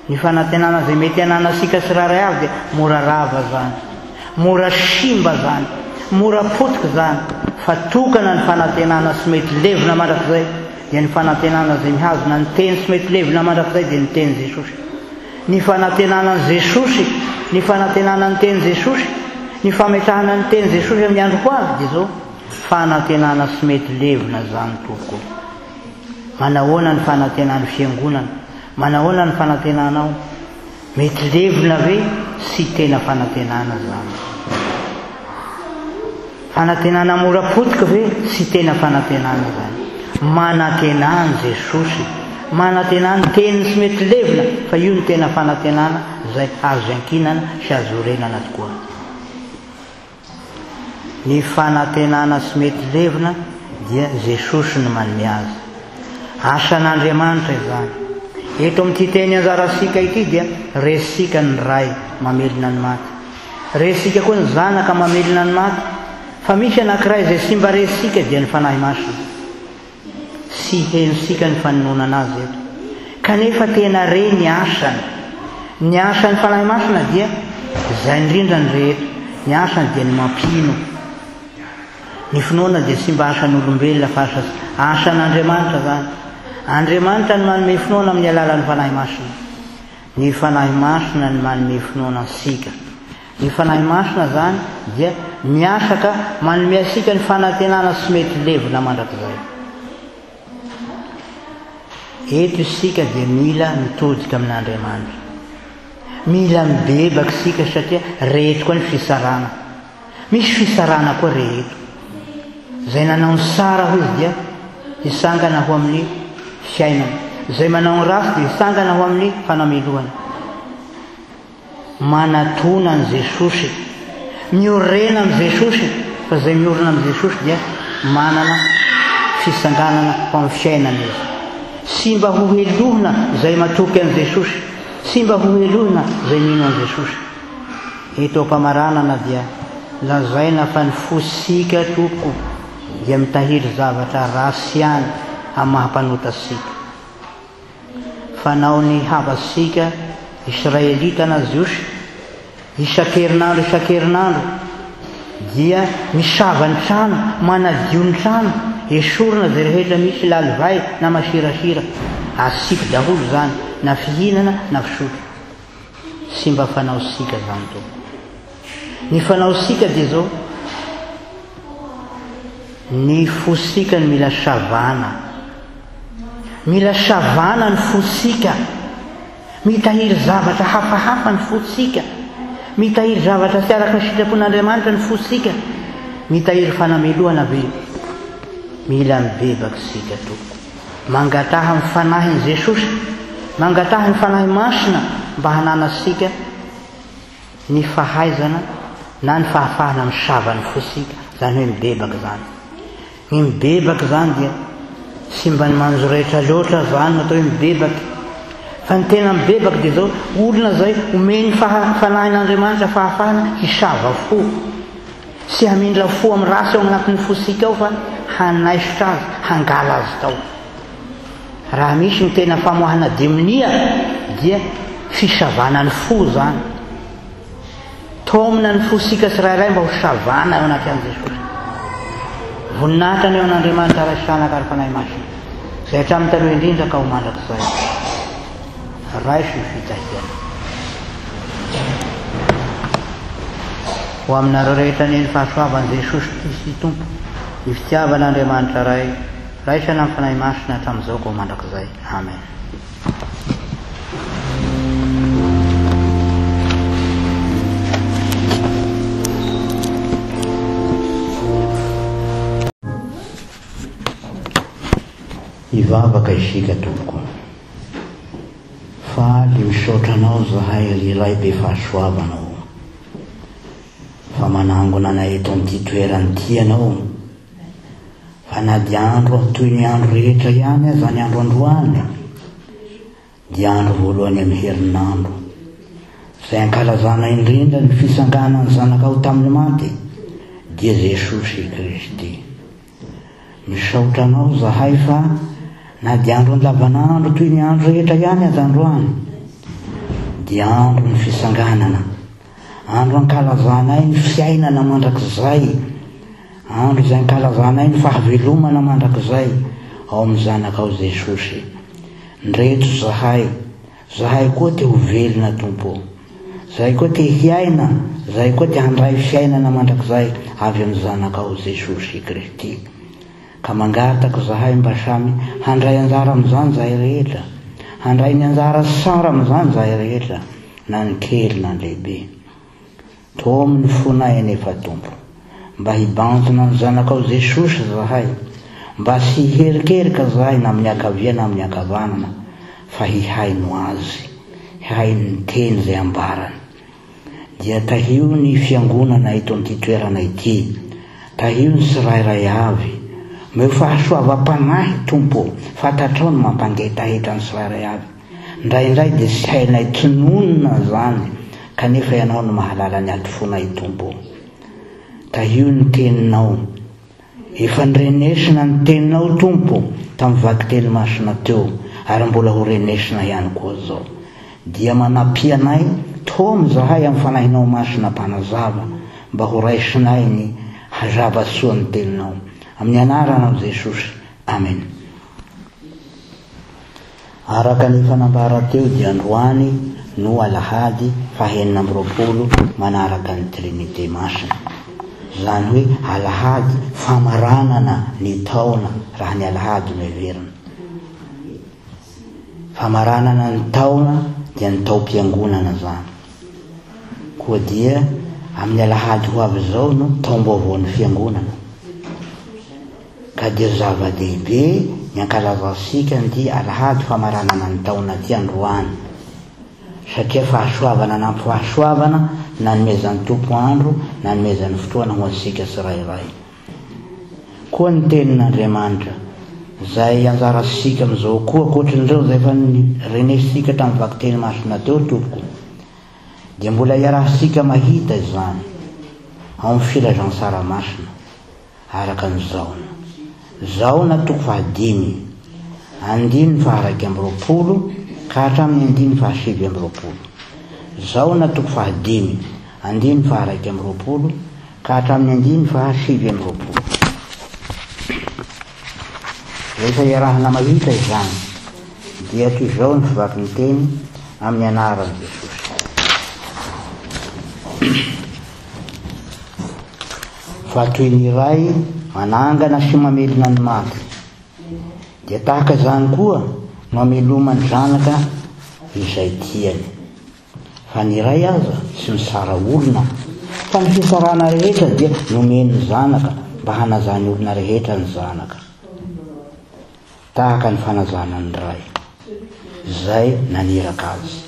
S2: ny fanantenana izay mety ananantsika tsirairay avy dia mora rava izany, mora simba izany, mora potika izany, fa tokana ny fanantenana tsy mety levona mandrakizay dia ny fanantenana izay mihazona ny teny tsy mety levona mandrakizay dia ny teny Jesosy. Ny fanantenana an'i Jesosy, ny fanantenana ny teny Jesosy, ny fametrahana ny teny Jesosy amin'ny andro ho avy dia izao, fanantenana tsy mety levona izany tompoko. Manahoana ny fanantenan'ny fiangonana? Manahoana ny fanantenanao? Mety levona ve? Tsy tena fanantenana izany. Fanantenana mora potika ve? Tsy tena fanantenana izany. Manantena an'i Jesosy. Manantena ny teniny tsy mety levona fa io no tena fanantenana izay azo iankinana sy azo iorenana tokoa. Ny fanantenana tsy mety levona dia Jesosy no manome azy. Asan'Andriamanitra izany. Eto amin'ity teny anjarasika ity dia resika ny Ray mamelona ny maty. Resika koa ny Zanaka mamelona ny maty. Fa misy anankiray izay tsy mba resika dia ny Fanahy Masina. Tsy henontsika ny fanononana azy eto. Kanefa tena re ny asany. Ny asan'ny Fanahy Masina dia izay indrindra ny re eto. Ny asany dia ny mampino. Ny finoana dia tsy mba asan'olombelona fa asa asan'Andriamanitra izany. Andriamanitra no manome finoana amin'ny alalan'ny Fanahy Masina. Ny Fanahy Masina no manome finoana antsika. Ny Fanahy Masina izany dia miasa ka manome antsika ny fanantenana tsy mety levona mandrakizay. Eto isika dia mila mitodika amin'Andriamanitra. Mila mibebaka isika satria re eto koa ny fisarana. Misy fisarana koa re eto. Izay nanao ny tsara hoy izy dia hisangana ho amin'ny fiainana. Izay manao ny ratsy dia hisangana ho amin'ny fanamelohana. Manatona an'i Jesosy. Miorena amin'i Jesosy, fa izay miorina amin'i Jesosy dia manana fisanganana ho amin'ny fiainana izy. Tsy mba ho helohina izay matoky an'i Jesosy, tsy mba ho helohina izay mino an'i Jesosy. Eto am-pamaranana dia lazaina fa ny fosika tompoko dia mitahiry zavatra ratsy ihany amin'ny maha-mpanota antsika. Fanaon'ny havantsika Israelita na Jiosy, isan-kerinandro isan-kerinandro dia misava ny trano, manadio ny trano, esorina izay rehetra misy lalivay na masirasira, asiko daholo izany, na fihinana na fisotro. Tsy mba fanaontsika izany tompoko. Ny fanaontsika dia izao, ny fosika no mila savana. Mila savana ny fosika. Mitahiry zavatra hafahafa ny fosika. Mitahiry zavatra tsy araka ny sitrapon'Andriamanitra ny fosika. Mitahiry fanamelohana ve? Mila mibebaka isika tompoko. Mangataha ny Fanahin'i Jesosy, mangataha ny Fanahy Masina mba hananantsika ny fahaizana na ny fahafahana misava ny fosika, izany hoe mibebaka izany. Ny mibebaka izany dia tsy mba ny manjoretra loatra izany no atao hoe mibebaka. Fa ny tena mibebaka dia izao, olona izay omen'ny Fanahin'Andriamanitra fahafahana hisava fo. Tsy hamindra fo amin'ny ratsy ao anatin'ny fosika ao fa hanaisotra azy, hangala azy tao. Raha misy ny tena famoahana demonia dia fisavana ny fo izany. Taomina ny fosika tsirairay mba ho savana eo anatrehan'i Jesosy. Voninahitra ny eo an'Andriamanitra Ray sy Zanaka ary Fanahy Masina, izay hatramin'ny taloha indrindra ka ho mandrakizay. Raiso ny fitahiana. Ho aminareo rehetra anie ny fahasoavan'i Jesosy Kristy Tompo, ny fitiavan'Andriamanitra Ray, raisana amin'ny Fanahy Masina hatramin'izao ka ho mandrakizay. Amen. Hivavaka isika tompoko. Faly misaotra anao zahay ry Ray be fahasoavana o. Fa manangona anay eto amin'ity toerana ity ianao. Fa na dia andro toy ny andro rehetra ihany aza ny andro androany, dia andro voalohany amin'ny herinandro, izay ankalazana indrindra ny fitsanganan'ny Zanakao tamin'ny maty, dia Jesosy Kristy. Misaotra Anao izahay fa na dia andro andavanandro toy ny andro rehetra ihany aza androany, dia andron'ny fitsanganana, andro ankalazanay ny fiainana mandrakizay, andro izay ankalazanay ny fahavelomana mandrakizay ao amin'ny Zanakao Jesosy. Ndreto izahay, Zahay koa te ho velona Tompo ô. Zahay koa te hiaina, zahay koa te handray fiainana mandrakizay avy amin'ny Zanakao Jesosy Kristy. Ka mangataka zahay mba samy handray anjara amin'izany zahay rehetra, handray ny anjara tsara amin'izany zahay rehetra, na ny kely na ny lehibe. Tomy ny fonay anefa Tompo, mba hibanjina ny Zanakao Jesosy zahay, mba tsy hiherikerika zahay na amin'ny ankavia na amin'ny ankavanana, fa hihaino Azy, hihaino ny teny izay ambarany. Dia tahio ny fiangonana eto amin'ity toerana ity, tahio ny tsirairay avy, omeo fahasoavam-panahy Tompo ô, fantatrao ny mampangetaheta ny tsirairay avy. Indraindray dia tsy hainay tononina izany kanefa Ianao no mahalala ny ati-fonay Tompo ô. Tahio ny Teninao. Efa norenesina ny Teninao Tompo tamin'ny vakiteny masina teo ary mbola ho renesina ihany koa izao. Dia manampia anay Tom izahay amin'ny Fanahinao Masina mpanazava mba ho raisinay ny hazava-tsoan'ny Teninao. Amin'ny anaranao Jesosy. Amen. Araka ny efa nambara teo dia androany no alahady faha 26 manaraka ny Trinite Masina. Izany hoe alahady famaranana ny taona raha ny alahady no heverina. Famaranana ny taona dia ny taom-piangonana izany. Koa dia amin'ny alahady ho avy izao no taom-baovaon'ny fiangonana. Ka dia zava-dehibe ny ankalazantsika an'ity alahady famaranana ny taona ity androany, satria fahasoavana anampy fahasoavana nanomezan'ny Tompo andro, nanomezany fotoana ho antsika tsirairay. Koa ny tenin'Andriamanitra, izay anjarantsika amin'izao koa ankoatrin'ireo izay efa renesintsika tamin'ny vakiteny masina teo tompoko, dia mbola iarahantsika mahita izany ao amin'ny filazantsara masina. araka ny Jaona. Jaona toko fahadimy, andininy faha-21 ka hatramin'ny andininy faha-29. Jaona toko fahadimy, andininy faha-21 ka hatramin'ny andininy faha-29. Rehefa iarahana mahita izany, dia toy izao ny fivaky ny teny amin'ny anaran'i Jesosy. Fa toy ny Ray manangana sy mamelona ny maty, dia tahaka izany koa no ameloman'ny Zanaka izay tiany. Fa ny Ray aza tsy mitsara olona, fa ny fitsarana rehetra dia nomeny ny Zanaka mba hanajany olona rehetra ny Zanaka. Tahaka ny fanajana ny Ray, izay naniraka Azy.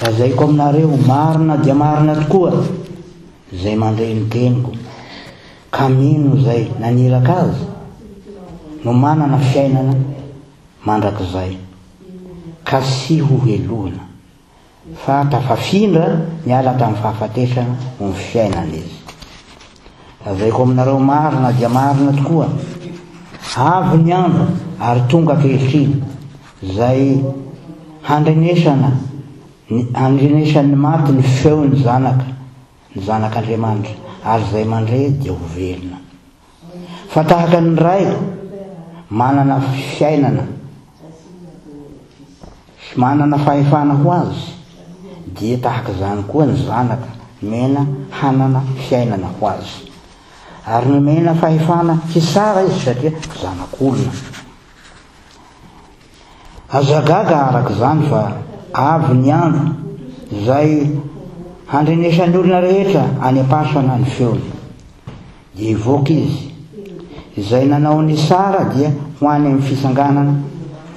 S2: Lazaiko aminareo, marina dia marina tokoa, Izay mandre ny teniko ka mino izay naniraka azy no manana fiainana mandrakizay ka tsy ho helohina fa tafafindra niala tamin'ny fahafatesana ho ny fiainana izy. Lazaiko aminareo marina dia marina tokoa, avy ny andro ary tonga ankehitriny izay handrenesana Ny handrenesan'ny maty ny feon'ny Zanaka, ny Zanak'Andriamanitra, ary izay mandre dia ho velona. Fa tahaka ny Ray manana fiainana sy manana fahefana ho azy, dia tahaka izany koa ny Zanaka nomena hanana fiainana ho azy. Ary nomena fahefana hitsara izy satria Zanak'olona. Aza gaga araka izany fa avy ny andro izay handrenesan'ny olona rehetra any am-pasana ny feony. Dia hivoaka izy. Izay nanao ny tsara dia ho any amin'ny fitsanganana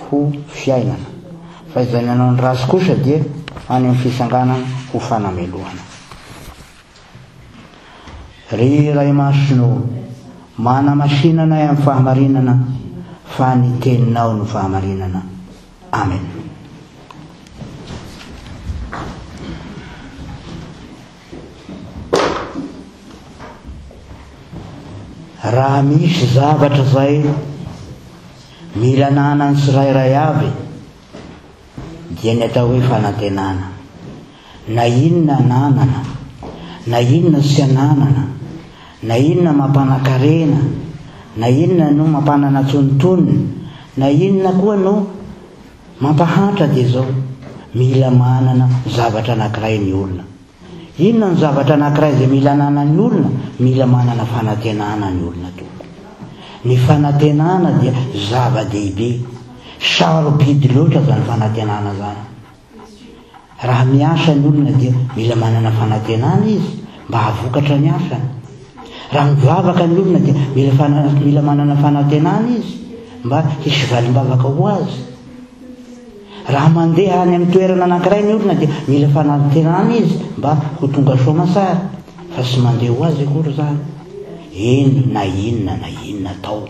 S2: ho fiainana, fa izay nanao ny ratsy kosa dia ho any amin'ny fitsanganana ho fanamelohana. Ry Ray Masina ô,
S1: Manamasina anay amin'ny fahamarinana, fa ny Teninao no fahamarinana. Amen. Raha misy zavatra izay mila ananan'ny tsirairay avy dia ny atao hoe fanantenana. Na inona ananana, na inona tsy ananana, na inona mampanan-karena, na inona no mampanana antonontonony, na inona koa no mampahantra dia izao, mila manana zavatra anankiray ny olona. Inona no zavatra anankiray izay mila ananan'ny olona? Mila manana fanantenana ny olona tompoko. Ny fanantenana dia zava-dehibe. Sarobidy loatra izany fanantenana izany. Raha miasa ny olona dia mila manana fanantenana izy mba hahavokatra ny asany. Raha mivavaka ny olona dia mila mila manana fanantenana izy mba hisy valim-bavaka ho azy. Raha mandeha any amin'ny toerana anankiray ny olona dia mila fanantenana izy mba ho tonga soa aman-tsara, fa tsy mandeha ho azy akory izany. Eny na inona na inona atao,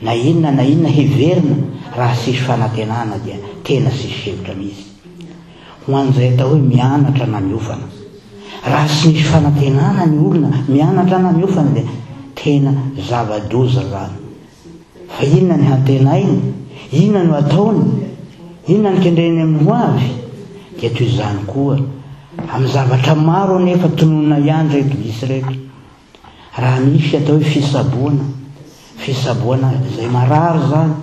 S1: na inona na inona heverina, raha tsisy fanantenana dia tena tsisy hevitra mihitsy. Ho an'izay atao hoe mianatra na miofana. Raha tsy misy fanantenana ny olona mianatra na miofana dia tena zava-doza izany. Fa inona ny hantenainy? Inona no ataony? Inona no kendreny amin'ny ho avy? Dia toy izany koa amin'ny zavatra maro anefa tononina ihany ireto misy ireto. Raha misy atao hoe fisaboana, fisaboana izay marary izany,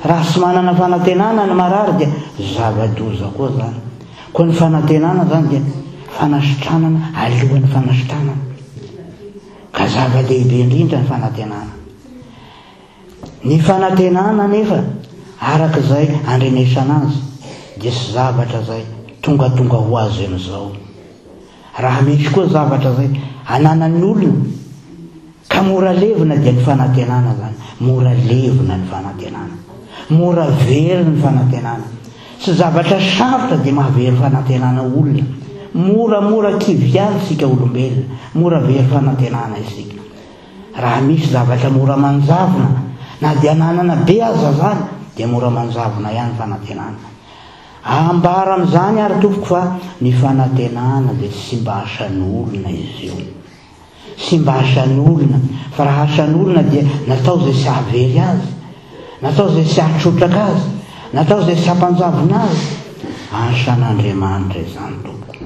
S1: raha tsy manana fanantenana ny marary dia zava-doza koa izany. Koa ny fanantenana izany dia fanasitranana alohan'ny fanasitranana. Ka zava-dehibe indrindra ny fanantenana. Ny fanantenana anefa, araka izay andrenesana azy, dia tsy zavatra izay tongatonga ho azy amin'izao. Raha misy koa zavatra izay ananan'ny olona ka mora levona dia ny fanantenana izany. Mora levona ny fanantenana. Mora very ny fanantenana. Tsy zavatra sarotra dia mahavery fanantenana olona. Moramora kivy ihany isika olombelona. Mora very fanantenana isika. Raha misy zavatra mora manjavona, na dia ananana be aza izany, dia mora manjavona ihany fanantenana. Ambara amin'izany ary tompoko fa ny fanantenana dia tsy mba asan'olona izy io. Tsy mba asan'olona, fa raha asan'olona dia natao izay tsy hahavery azy, natao izay tsy hahatrotraka azy, natao izay tsy hampanjavona azy. Asan'Andriamanitra izany tompoko.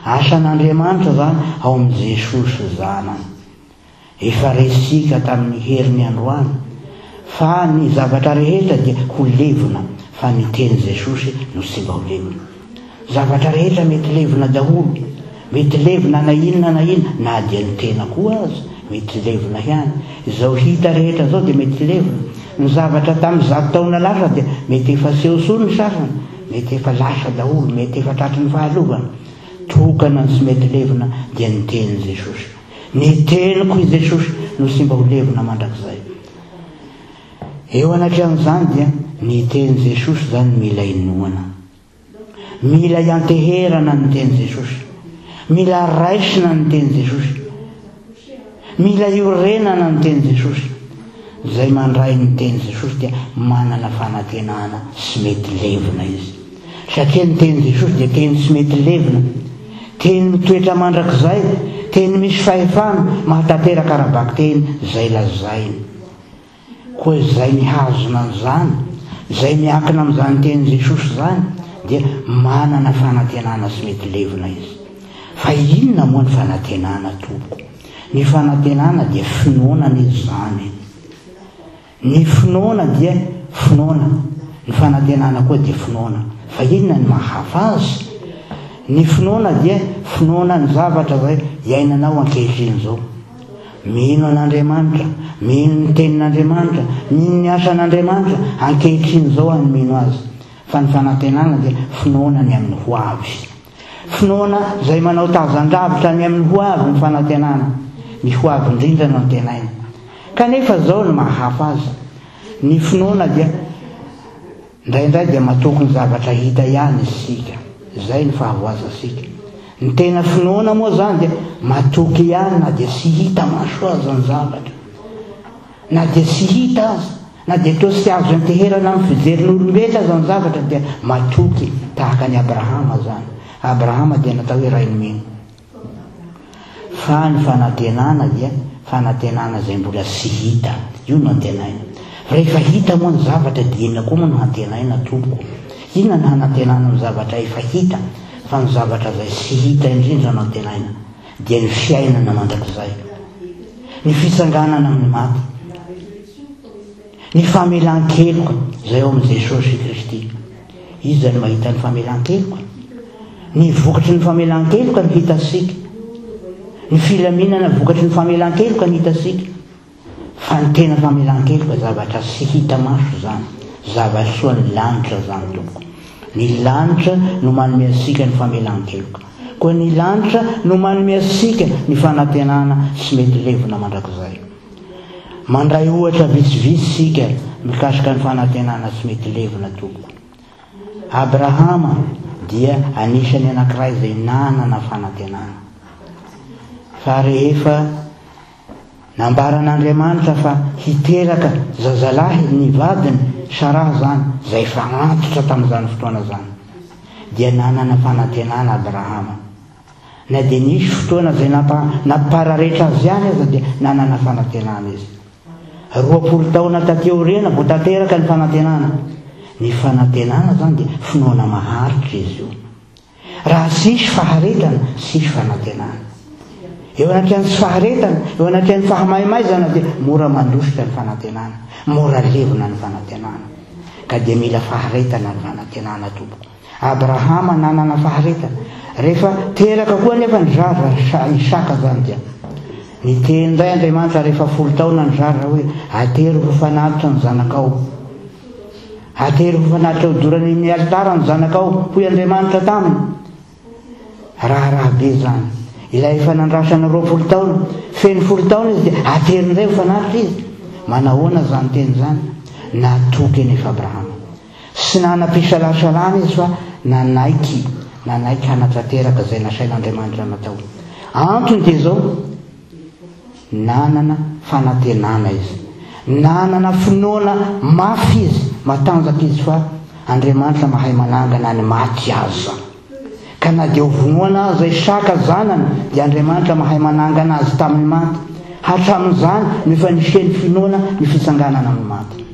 S1: Asan'Andriamanitra izany ao amin'i Jesosy Zanany. Efa resika tamin'ny heriny androany fa ny zavatra rehetra dia ho levona fa ny teny Jesosy no tsy mba ho levona. Zavatra rehetra mety levona daholo, mety levona na inona na inona na dia ny tena koa aza mety levona ihany. Izao hita rehetra izao dia mety levona. Ny zavatra tamin'ny zato taona lasa dia mety efa tsy eo intsony ny sasany, mety efa lasa daholo, mety efa tratry ny fahalovana. Tokana ny tsy mety levona dia ny teny Jesosy. Ny teniko i Jesosy no tsy mba ho levona mandrakizay. Eo anatrehan'izany dia ny teny Jesosy izany mila inoana. Mila ianteherana ny teny Jesosy. Mila raisina ny teny Jesosy. Mila iorenana ny teny Jesosy. Izay mandray ny teny Jesosy dia manana fanantenana tsy mety levona izy. Satria ny teny Jesosy dia teny tsy mety levona, teny mitoetra mandrakizay, teny misy fahefana, mahatanteraka ara-bakiteny izay lazainy. Koa izay mihazona an'izany, izay miankina amin'izany teny Jesosy izany dia manana fanantenana tsy mety levona izy. Fa inona moa ny fanantenana tompoko? Ny fanantenana dia finoana anie izany e. Ny finoana dia finoana, ny fanantenana koa dia finoana. Fa inona ny maha hafa azy? Ny finoana dia finoana ny zavatra izay iainanao ankehitriny izao. Mino an'Andriamanitra, mino ny tenin'Andriamanitra, mino ny asan'Andriamanitra, ankehitriny izao aho no mino azy. Fa ny fanantenana dia finoana ny amin'ny ho avy. Finoana izay manao tazan-dravitra ny amin'ny ho avy ny fanantenana. Ny ho avy indrindra no antenaina. Kanefa izao no maha hafa azy, ny finoana dia indraindray dia matoky ny zavatra hita ihany isika. Izay ny fahavoazantsika. Ny tena finoana moa izany dia matoky ihany na dia tsy hita maso aza ny zavatra. Na dia tsy hita aza, na dia toa tsy azo ianteherana amin'ny fijerin'olombelona aza ny zavatra dia matoky tahaka an'i Abrahama izany. Abrahama dia natao hoe rain'ny mino. Fa ny fanantenana dia fanantenana izay mbola tsy hita. Io no antenaina. Rehefa hita moa ny zavatra dia inona koa moa no hantenaina tompoko? Inona no hanantenana ny zavatra efa hita fa ny zavatra izay tsy hita indrindra no antenaina dia ny fiainana mandrakizay. Ny fitsanganana amin'ny maty. Ny famelan-keloka izay ao amin'i Jesosy Kristy. Iza no mahita ny famelan-keloka? Ny vokatry ny famelan-keloka no hitantsika. Ny filaminana vokatry ny famelan-keloka no hitantsika. Fa ny tena famelan-keloka zavatra tsy hita maso izany. Zava-soa ny lanitra izany tompoko. Ny lanitra no manome antsika ny famelan-keloka. Koa ny lanitra no manome antsika ny fanantenana tsy mety levona mandrakizay. Mandray ohatra vitsivitsy isika mikasika ny fanantenana tsy mety levona tompoko. Abrahama dia anisan'ny anankiray izay nanana fanantenana. Fa rehefa nambaran'Andriamanitra fa hiteraka zazalahy ny vadiny, Saraha izany, izay efa antitra tamin'izany fotoana izany, dia nanana fanantenana Abrahama. Na dia nisy fotoana izay nampararetra azy ihany aza dia nanana fanantenana izy. 20 taona taty aoriana vao tanteraka ny fanantenana. Ny fanantenana izany dia finoana maharitra izy io. Raha tsy hisy faharetana, tsy hisy fanantenana. Eo anatrehan'ny tsy faharetana, eo anatrehan'ny fahamaimaizana dia mora mandositra ny fanantenana, mora levona ny fanantenana. Ka dia mila faharetana ny fanantenana tompoko. Abrahama nanana faharetana. Rehefa teraka koa anefa ny zaza, Isaka izany dia niteny indray Andriamanitra rehefa folo taona ny zaza hoe atero ho fanatitra ny zanakao. Atero ho fanatitra hodorana eny amin'ny alitara ny zanakao, hoy Andriamanitra taminy. Raharaha be izany. Ilay efa nandrasana 20 taona, feno folo taona izy dia atero indray ho fanatitra izy. Manahoana izany teny izany? Natoky anefa Abrahama. Tsy nanam-pisalasalana izy fa nanaiky, nanaiky hanatanteraka izay nasain'Andriamanitra natao. Antony dia izao, nanana fanantenana izy. Nanana finoana mafy izy, matanjaka izy fa Andriamanitra mahay manangana ny maty aza. Ka na dia hovonoana aza Isaka zanany dia Andriamanitra mahay manangana azy tamin'ny maty. Hatramin'izany no efa nisian'ny finoana ny fitsanganana amin'ny maty.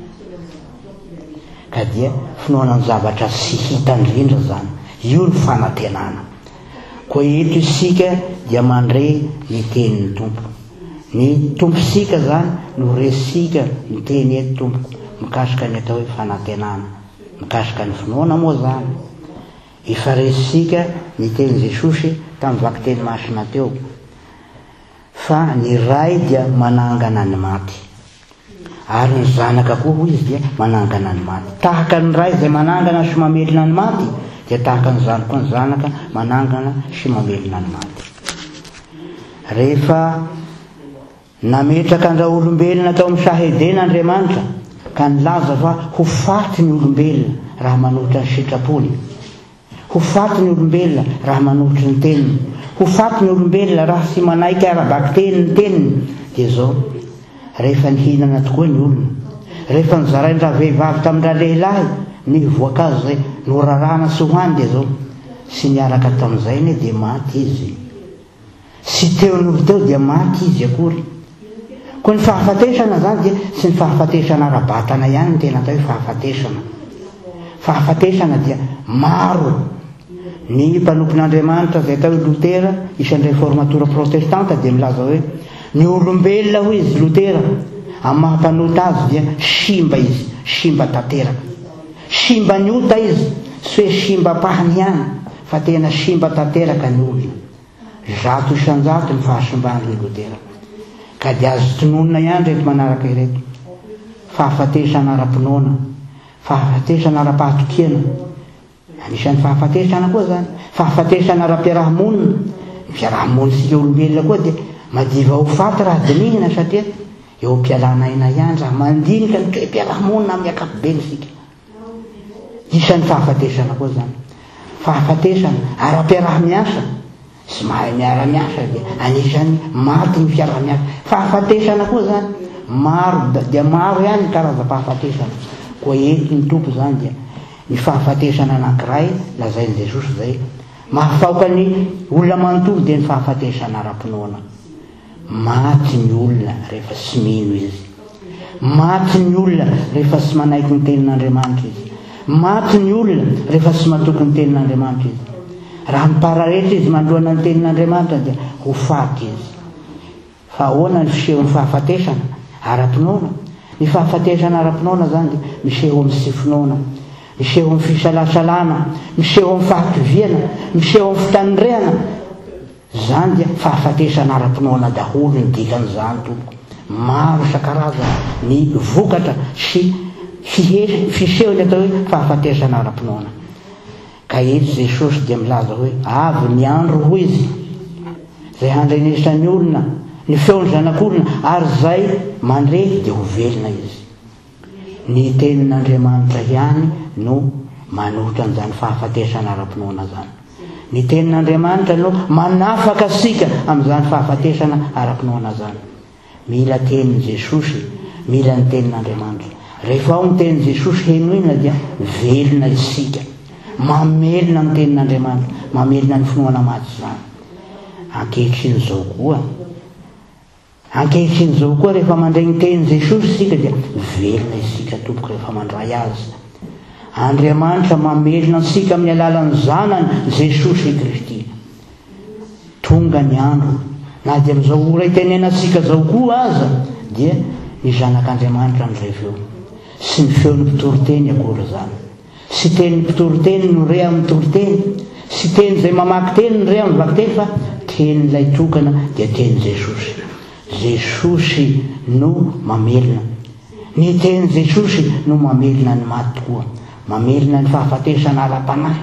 S1: Ka dia finoana ny zavatra tsy hita indrindra izany. Io ny fanantenana. Koa eto isika dia mandre ny tenin'ny Tompo. Ny Tompontsika izany no resika miteny eto tompoko mikasika ny atao hoe fanantenana. Mikasika ny finoana moa izany. Efa resika ny tenin'i Jesosy tamin'ny vakiteny masina teo fa ny Ray dia manangana ny maty. Ary ny Zanaka koa, hoy Izy, dia manangana ny maty. Tahaka ny Ray izay manangana sy mamelona ny maty, dia tahaka an'izany koa ny Zanaka manangana sy mamelona ny maty. Rehefa nametraka an-draolombelona tao amin'ny saha Edena Andriamanitra, ka nilaza fa ho faty ny olombelona raha manohitra ny sitrapony, Ho faty ny olombelona raha manohitry ny teniny. Ho faty ny olombelona raha tsy manaiky ara-bakiteny ny teniny. Dia izao, rehefa nihinana tokoa ny olona, rehefa nozarain-dravehivavy tamin-dralehilahy ny voankazo izay norarana tsy hohany dia izao, tsy niaraka tamin'izay anie dia maty izy. Tsy teo noho teo dia maty izy akory. Koa ny fahafatesana izany dia tsy ny fahafatesana ara-batana ihany no tena atao hoe fahafatesana. Fahafatesana dia maro. Ny mpanompon'Andriamanitra izay atao hoe Lotera, isan'ny reformatora protestanta dia milaza hoe ny olombelona hoy izy Lotera, amin'ny maha mpanota azy dia simba izy, simba tanteraka. Simba ny ota izy, tsy hoe simba ampahany ihany fa tena simba tanteraka ny olona. 100% ny fahasimban'ilay Lotera. Ka dia azo tononina ihany ireto manaraka ireto, fahafatesana ara-pinoana, fahafatesana ara-pahatokiana, anisan'ny fahafatesana koa izany, fahafatesana ara-piaraha-monina, ny fiaraha-monintsika olombelona koa dia madiva ho faty raha dinihina satria eo am-pialana aina ihany raha mandinika ny toe-piaraha-monina amin'ny ankapobeny isika. Isan'ny fahafatesana koa izany. Fahafatesana ara-piaraha-miasa. Tsy mahay miara-miasa dia anisan'ny maty ny fiaraha-miasa. Fahafatesana koa izany, maro dia maro ihany ny karazam-pahafatesana. Koa eto ny Tompo izany dia ny fahafatesana anankiray lazain'i Jesosy izay mahafaoka ny olona manontolo dia ny fahafatesana ara-pinoana. Maty ny olona rehefa tsy mino izy. Maty ny olona rehefa tsy manaiky ny tenin'Andriamanitra izy. Maty ny olona rehefa tsy matoky ny tenin'Andriamanitra izy. Raha mipararetra izy manoloana ny tenin'Andriamanitra dia ho faty izy. Fa ahoana ny fisehon'ny fahafatesana ara-pinoana? Ny fahafatesana ara-pinoana izany dia miseho amin'ny tsy finoana, miseho amin'ny fisalasalana, miseho amin'ny fahakiviana, miseho amin'ny fitandrehana. Izany dia fahafatesana ara-pinoana daholo ny dikan'izany tompoko. Maro isan-karazany ny vokatra sy fihe fisehony atao hoe fahafatesana ara-pinoana. Ka eto Jesosy dia milaza hoe avy ny andro hoy Izy izay handrenesan'ny olona ny feon'ny Zanak'olona ary izay mandre dia ho velona izy. Ny tenin'Andriamanitra ihany no manohitra an'izany fahafatesana ara-pinoana izany. Ny tenin'Andriamanitra no manafaka antsika amin'izany fahafatesana ara-pinoana izany. Mila tenin'i Jesosy, mila ny tenin'Andriamanitra. Rehefa ao ny tenin'i Jesosy henoina dia velona isika. Mamelona ny tenin'Andriamanitra, mamelona ny finoana maty izany. Ankehitriny izao koa, Ankehitriny izao koa rehefa mandre ny tenin'i Jesosy isika dia velona isika tompoko rehefa mandray Azy. Andriamanitra mamelona antsika amin'ny alalan'ny Zanany Jesosy Kristy. Tonga ny andro, na dia amin'izao ora itenenantsika izao koa aza dia ny Zanak'Andriamanitra no re feo. Tsy ny feon'ny mpitoriteny akory izany. Tsy tenin'ny mpitoriteny no re amin'ny toriteny, tsy teny izay mamaky teny no re amin'ny vakiteny fa tenin'ilay tokana dia tenin'i Jesosy. Jesosy no mamelona. Ny tenin'i Jesosy no mamelona ny maty tokoa. Mamelona ny fahafatesana ara-panahy,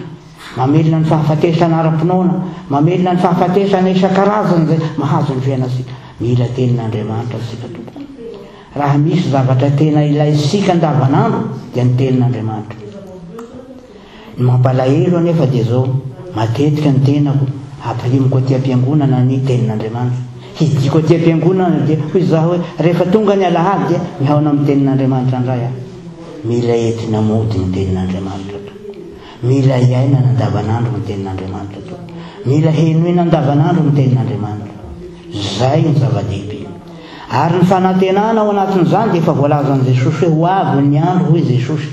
S1: mamelona ny fahafatesana ara-pinoana, mamelona ny fahafatesana isan-karazany izay mahazo ny fiainantsika. Mila tenin'Andriamanitra isika tompoko. Raha misy zavatra tena ilaintsika andavanandro dia ny tenin'Andriamanitra. Ny mampalahelo anefa dia izao, matetika ny tenako ampirimiko aty am-piangonana ny tenin'Andriamanitra. Hidiko aty am-piangonana dia hoy izaho hoe rehefa tonga ny alahady dia mihaona amin'ny tenin'Andriamanitra indray aho. Mila entina mody ny tenin'Andriamanitra tompoko. Mila iainana andavanandro ny tenin'Andriamanitra tompoko. Mila henoina andavanandro ny tenin'Andriamanitra. Izay no zava-dehibe. Ary ny fanantenana ao anatin'izany dia efa voalazan'i Jesosy hoe ho avy ny andro hoy Jesosy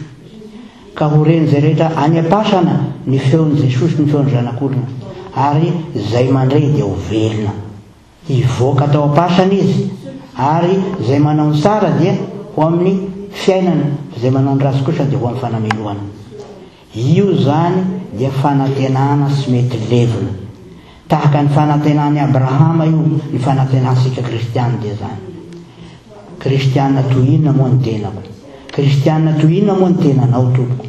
S1: ka ho ren'izay rehetra any am-pasana ny feon'i Jesosy, ny feon'ny Zanak'olona, ary izay mandre dia ho velona. Hivoaka tao am-pasana izy, ary izay manao ny tsara dia ho amin'ny fiainana, fa izay manao ny ratsy kosa dia ho amin'ny fanamelohana. Io izany dia fanantenana tsy mety levona. Tahaka ny fanantenan'i Abrahama io, ny fanantenantsika kristiana dia izany. Kristiana toy inona moa ny tenako? Kristiana toy inona moa ny tenanao tompoko?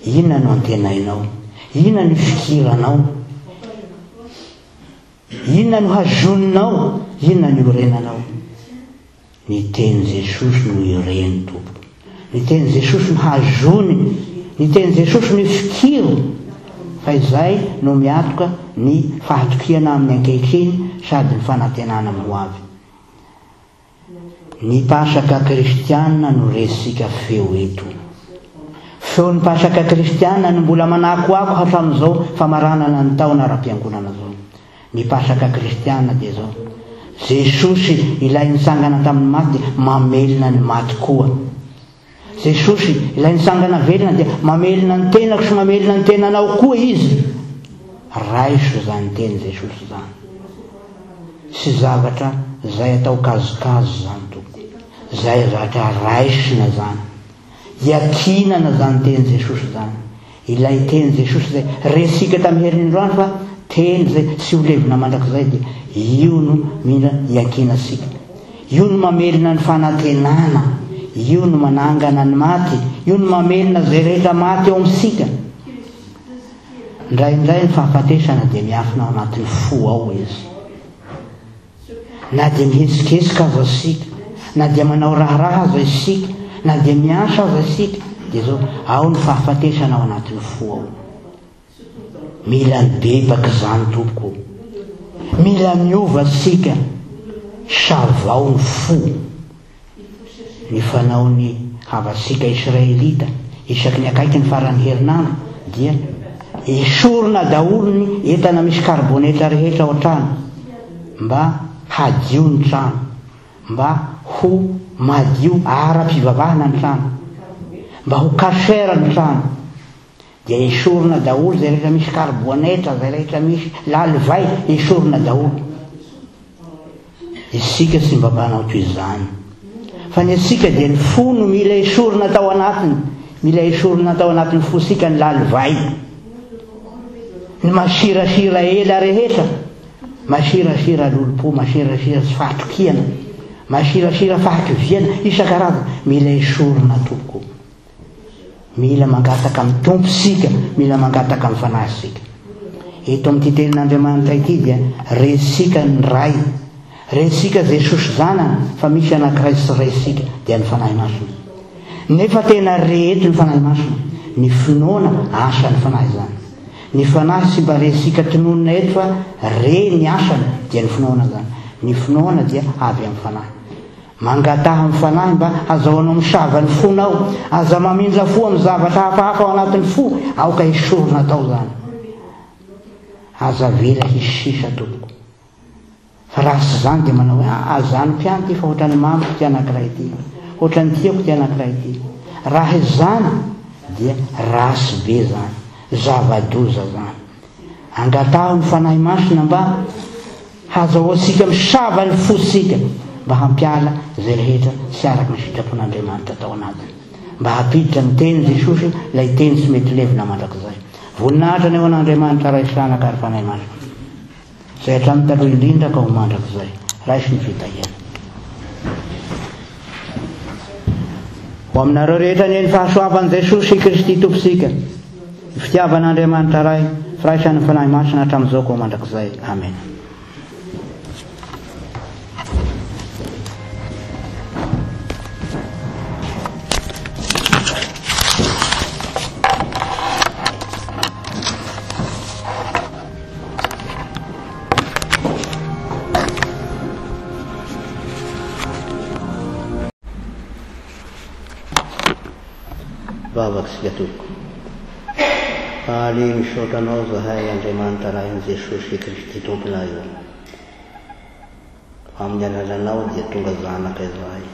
S1: Inona no antenainao? Inona no ifikiranao? Inona no hazoninao? Inona no iorenanao? Ny tenin'i Jesosy no ireny tompoko. Ny tenin'i Jesosy no hazony. Ny tenin'i Jesosy no ifikiro. Fa izay no miatoka ny fahatokiana amin'ny ankehitriny sady ny fanantenana amin'ny ho avy. Ny Pasaka kristiana no resika feo eto. Feon'ny Pasaka kristiana no mbola manakoako hatramin'izao famaranana ny taona ara-piangonana izao. Ny Pasaka kristiana dia izao, Jesosy ilay nitsangana tamin'ny maty dia mamelona ny maty koa. Jesosy ilay nitsangana velona dia mamelona ny tenako sy mamelona ny tenanao koa Izy. Raiso izany teny Jesosy izany. Tsy zavatra izay atao kazokazo izany tompoko. Izay zavatra raisina izany. Iankinana izany teny Jesosy izany. Ilay teny Jesosy izay rentsika tamin'ny herinandroany fa teny izay tsy ho levona mandrakizay dia io no mila iankinantsika. Io no mamelona ny fanantenana, io no manangana ny maty, io no mamelona izay rehetra maty ao amintsika. Indraindray ny fahafatesana dia miafina ao anatin'ny fo ao izy. Na dia mihetsiketsika aza isika, na dia manao raharaha aza isika, na dia miasa aza isika, dia izao, ao ny fahafatesana ao anatin'ny fo ao. Mila mibebaka izany tompoko. Mila miova isika, savao ny fo. Ny fanaon'ny havasika Israelita isaky ny akaiky ny faran'ny herinandro dia esorina daholo ny entana misy karibonetra rehetra ao an-trano mba hadio ny trano, mba ho madio ara-pivavahana ny trano, mba ho kasher ny trano. Dia esorina daholo izay rehetra misy karibonetra, izay rehetra misy lalivay, esorina daholo. Isika tsy mba mpanao toy izany. Fa ny antsika dia ny fo no mila esorina tao anatiny. Mila esorina tao anatin'ny fosika ny lalivay. Ny masirasira ela rehetra. Masirasira lolompo, masirasira tsy fahatokiana, masirasira fahakiviana, isan-karazany. Mila esorina tompoko. Mila mangataka amin'ny Tompo isika, mila mangataka amin'ny Fanahy isika. Eto amin'ity tenin'Andriamanitra ity dia resika ny Ray, resika Jesosy Zanany fa misy anankiray tsy resika dia ny Fanahy Masina. Nefa tena re eto ny Fanahy Masina, ny finoana asan'ny Fanahy izany. Ny Fanahy tsy mba resika tononina eto fa re ny asany dia ny finoana izany. Ny finoana dia avy amin'ny Fanahy. Mangataha amin'ny Fanahy mba hazahoanao misava ny fonao. Aza mamindra fo amin'ny zavatra hafahafa ao anatin'ny fo. Aoka esorina atao izany. Aza avela hisy sisa tompoko. Fa raha tsy izany dia manao hoe ah, azanoko ihany ity fa ohatran'ny mamiko ity anankiray ity. Ohatran'ny tiako ity anankiray ity. Raha izany dia ratsy be izany. Zava-doza izany. Angataho ny Fanahy Masina mba hazahoantsika misava ny fosika mba hampiala izay rehetra tsy araka ny sitrapon'Andriamanitra tao anatiny. Mba hampiditra ny teny Jesosy, ilay teny tsy mety levona mandrakizay. Voninahitra anie ho an'Andriamanitra Ray sy Zanaka ary Fanahy Masina. Izay hatramin'ny taloha indrindra ka ho mandrakizay. Raiso ny fitahiana. Ho aminareo rehetra anie ny fahasoavan'i Jesosy Kristy Tompontsika, ny fitiavan'Andriamanitra Ray, firaisan'ny Fanahy Masina hatramin'izao ka ho mandrakizay. Amena. Vavaka isika tompoko. Faly misaotra anao zahay Andriamanitra Rain'i Jesosy Kristy Tomponay ô. Fa amin'ny alalanao dia tonga zanaka izahay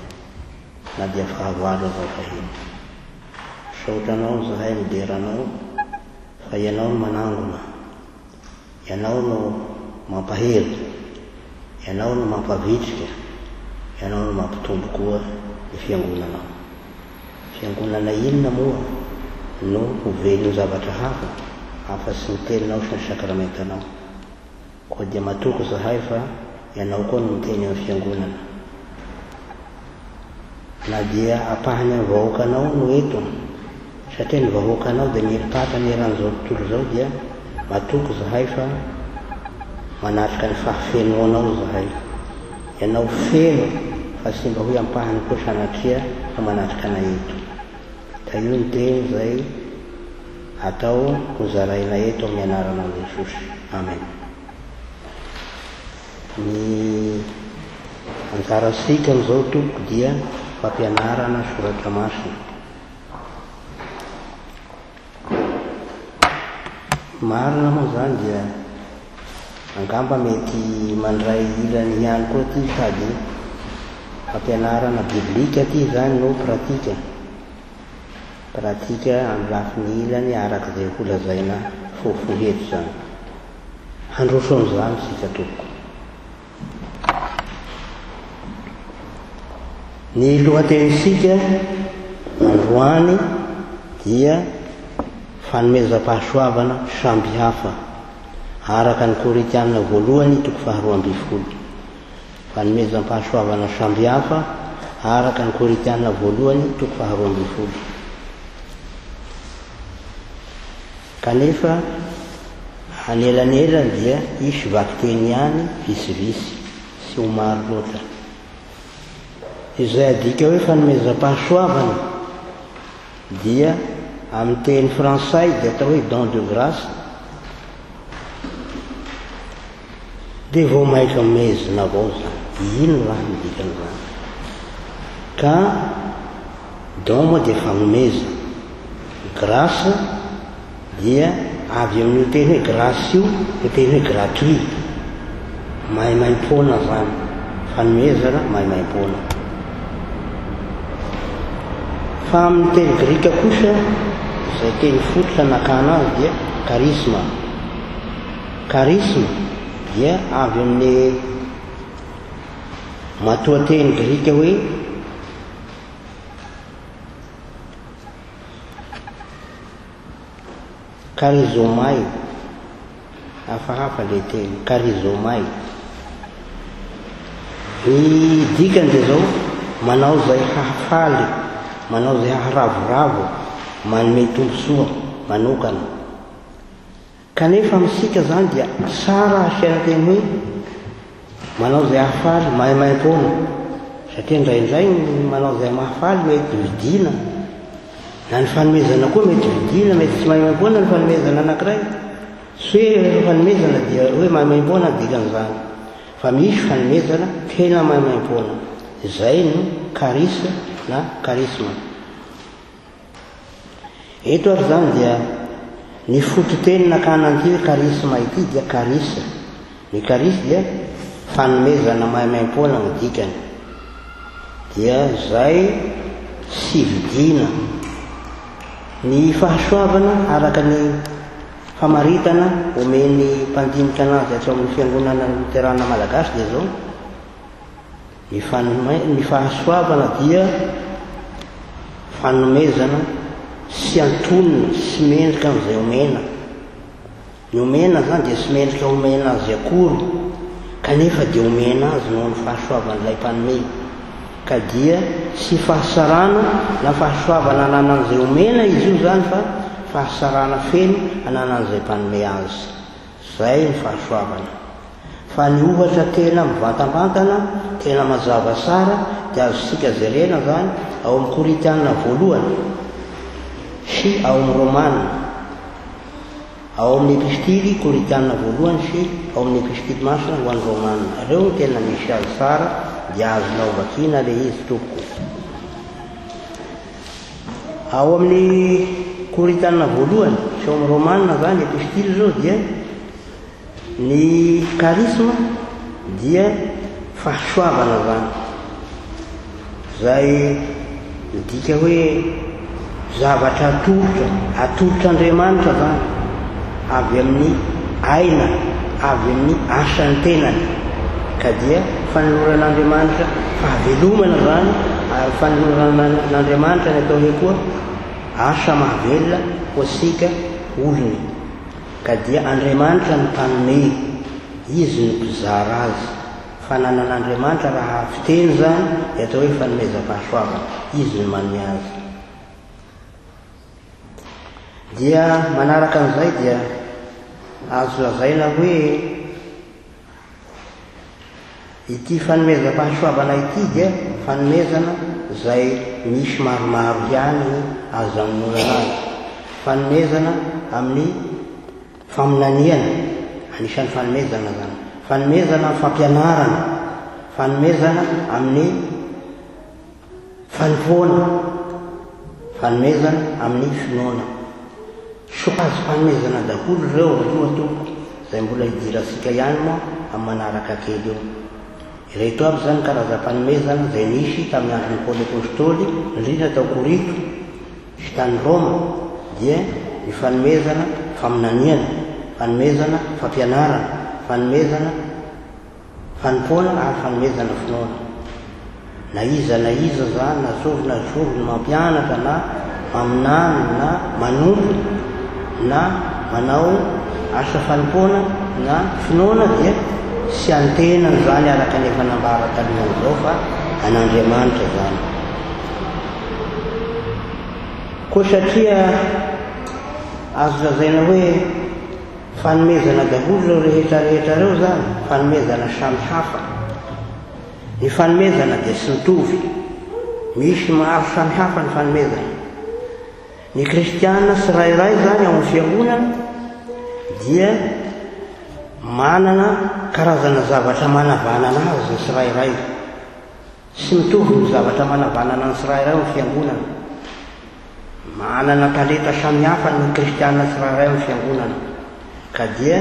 S1: na dia fahavalo aza fahiny. Misaotra anao zahay midera anao fa ianao no manangona Ianao no mampahery, Ianao no mampavitrika, Ianao no mampitombo koa ny Fiangonanao. Fiangonana inona moa no ho velon'ny zavatra hafa afa-tsy ny Teninao sy ny Sakramentanao? Koa dia matoky izahay fa Ianao koa no miteny amin'ny Fiangonana. Na dia ampahany amin'ny vahoakanao no eto, satria ny vahoakanao dia mieli-patrana eran'izao tontolo izao dia matoky izahay fa manatrika ny fahafenoanao izahay. Ianao feno fa tsy mba hoe ampahany koa sanatria fa manatrika anay eto. Tahio ny teny izay atao ho zaraina eto amin'ny anaranao Jesosy. Amen. Ny anjarantsika amin'izao tompoko dia fampianarana soratra masina. Marina moa izany dia angamba mety mandray ilany ihany koa ity sady fampianarana biblika ity izany no pratika. Pratika amin'ny lafiny ilany araka izay holazaina fohifohy eto izany. Handroso amin'izany isika tompoko. Ny lohatenintsika androany dia fanomezam-pahasoavana sambihafa araka ny Korintiana voalohany toko faharoa ambin'ny folo. Fanomezam-pahasoavana sambihafa araka ny Korintiana voalohany toko faharoa ambin'ny folo. Kanefa anelanelany dia hisy vakiteny ihany vitsivitsy, tsy ho maro loatra. Izay adika hoe fanomezam-pahasoavana dia amin'ny teny frantsay dia atao hoe don de grâce.
S2: Dia vao maika mezina avao zany. Ino raha ny dikan'izany? Ka don moa dia fanomezana. Grâce dia avy amin'io teny hoe grâce io ny teny hoe gratuit. Maimaimpoana zany. Fanomezana maimaimpoana. Fa amin'ny teny grika kosa, izay teny fototra nakana azy dia charisma. Charisme dia avy amin'ny matoanteny grika hoe charizomai. Hafahafa ilay teny, charizomai. Ny dikany dia izao, manao izay hahafaly, manao izay haharavoravo, manome tombontsoa manokana. Kanefa amintsika izany dia tsara asiana teny hoe manao izay hahafaly maimaimpoana satria indraindray ny manao izay mahafaly mety vidiana na ny fanomezana koa mety vidiana mety tsy maimaimpoana ny fanomezana anankiray. Tsy hoe rehefa fanomezana dia hoe maimaimpoana ny dikan'izany fa misy fanomezana tena maimaimpoana. Izay no charis na charisme. Eto ary izany dia ny fototeny nakana an'ity hoe charisme ity dia charis. Ny charis dia fanomezana maimaimpoana no dikany. Dia izay tsy vidiana. Ny fahasoavana araka ny famaritana omen'ny mpandinika anazy ato amin'ny Fiangonana Loterana Malagasy dia izao, Ny fanome, ny fahasoavana dia fanomezana sy antonona sy mendrika an'izay omena. Ny omena izany dia tsy mendrika omena azy akory, kanefa dia omena azy noho ny fahasoavan'ilay mpanome. Ka dia tsy fahasarana na fahasoavana ananan'izay omena izy io izany fa fahasarana feno ananan'izay mpanome azy. Izay ny fahasoavana. Fa ny ohatra tena mivantambantana, tena mazava tsara dia azontsika jerena izany ao amin'ny Korintiana voalohany sy ao amin'ny Romana, ao amin'ny Epistily Korintiana voalohany sy ao amin'ny Epistily Masina ho an'ny Romana. Ireo no tena misy azy tsara dia azonao vakiana ilay izy tompoko. Ao amin'ny Korintiana voalohany sy ao amin'ny Romana izany, Epistily izao dia Ny charisme dia fahasoavana izany, izay midika hoe zavatra atolotra, atolotr'Andriamanitra izany, avy amin'ny aina, avy amin'ny asan'ny tenany. Ka dia fanoloran'Andriamanitra fahavelomana izany, ary fanoloran'Andriamanitra ny atao hoe koa asa mahavelona ho antsika olony. Ka dia Andriamanitra no mpanome, Izy no mpizara azy. Fananan'Andriamanitra raha fiteny izany dia atao hoe fanomezam-pahasoavana, Izy no manome azy. Dia manaraka an'izay dia azo lazaina hoe Ity fanomezam-pahasoavana ity dia fanomezana izay misy maromaro ihany ny azo anononana azy. Fanomezana amin'ny faminaniana, anisan'ny fanomezana izany. Fanomezana amin'ny fampianarana, fanomezana amin'ny fanompoana, fanomezana amin'ny finoana. Sokajim-panomezana daholo ireo aloha tompoko, izay mbola hidirantsika ihany moa amin'ny manaraka kely eo. Ireto avy izany karazam-panomezana izay nisy tamin'ny andron'i Paoly Apostoly, indrindra tao Korinto sy tany Roma, dia ny fanomezana faminaniana, fanomezana fampianarana, fanomezana Fanompoana ary fanomezana finoana. Na iza na iza izany na zovy na zovy no mampianatra na maminany na manompo na manao asa fanompoana na finoana dia tsy an'ny tenany izany araka ny efa nambara talohan'izao fa an'Andriamanitra izany. Koa satria azo lazaina hoe Fanomezana daholo ireo rehetra rehetra ireo izany, fanomezana samy hafa. Ny fanomezana dia tsy mitovy. Misy maro samy hafa ny fanomezana. Ny kristiana tsirairay izany ao amin'ny fiangonana dia
S1: Manana karazana zavatra manavanana azy ny tsirairay. Tsy mitovy ny zavatra manavanana ny tsirairay ao amin'ny fiangonana. Manana talenta samihafa ny kristiana tsirairay ao amin'ny fiangonana. Ka dia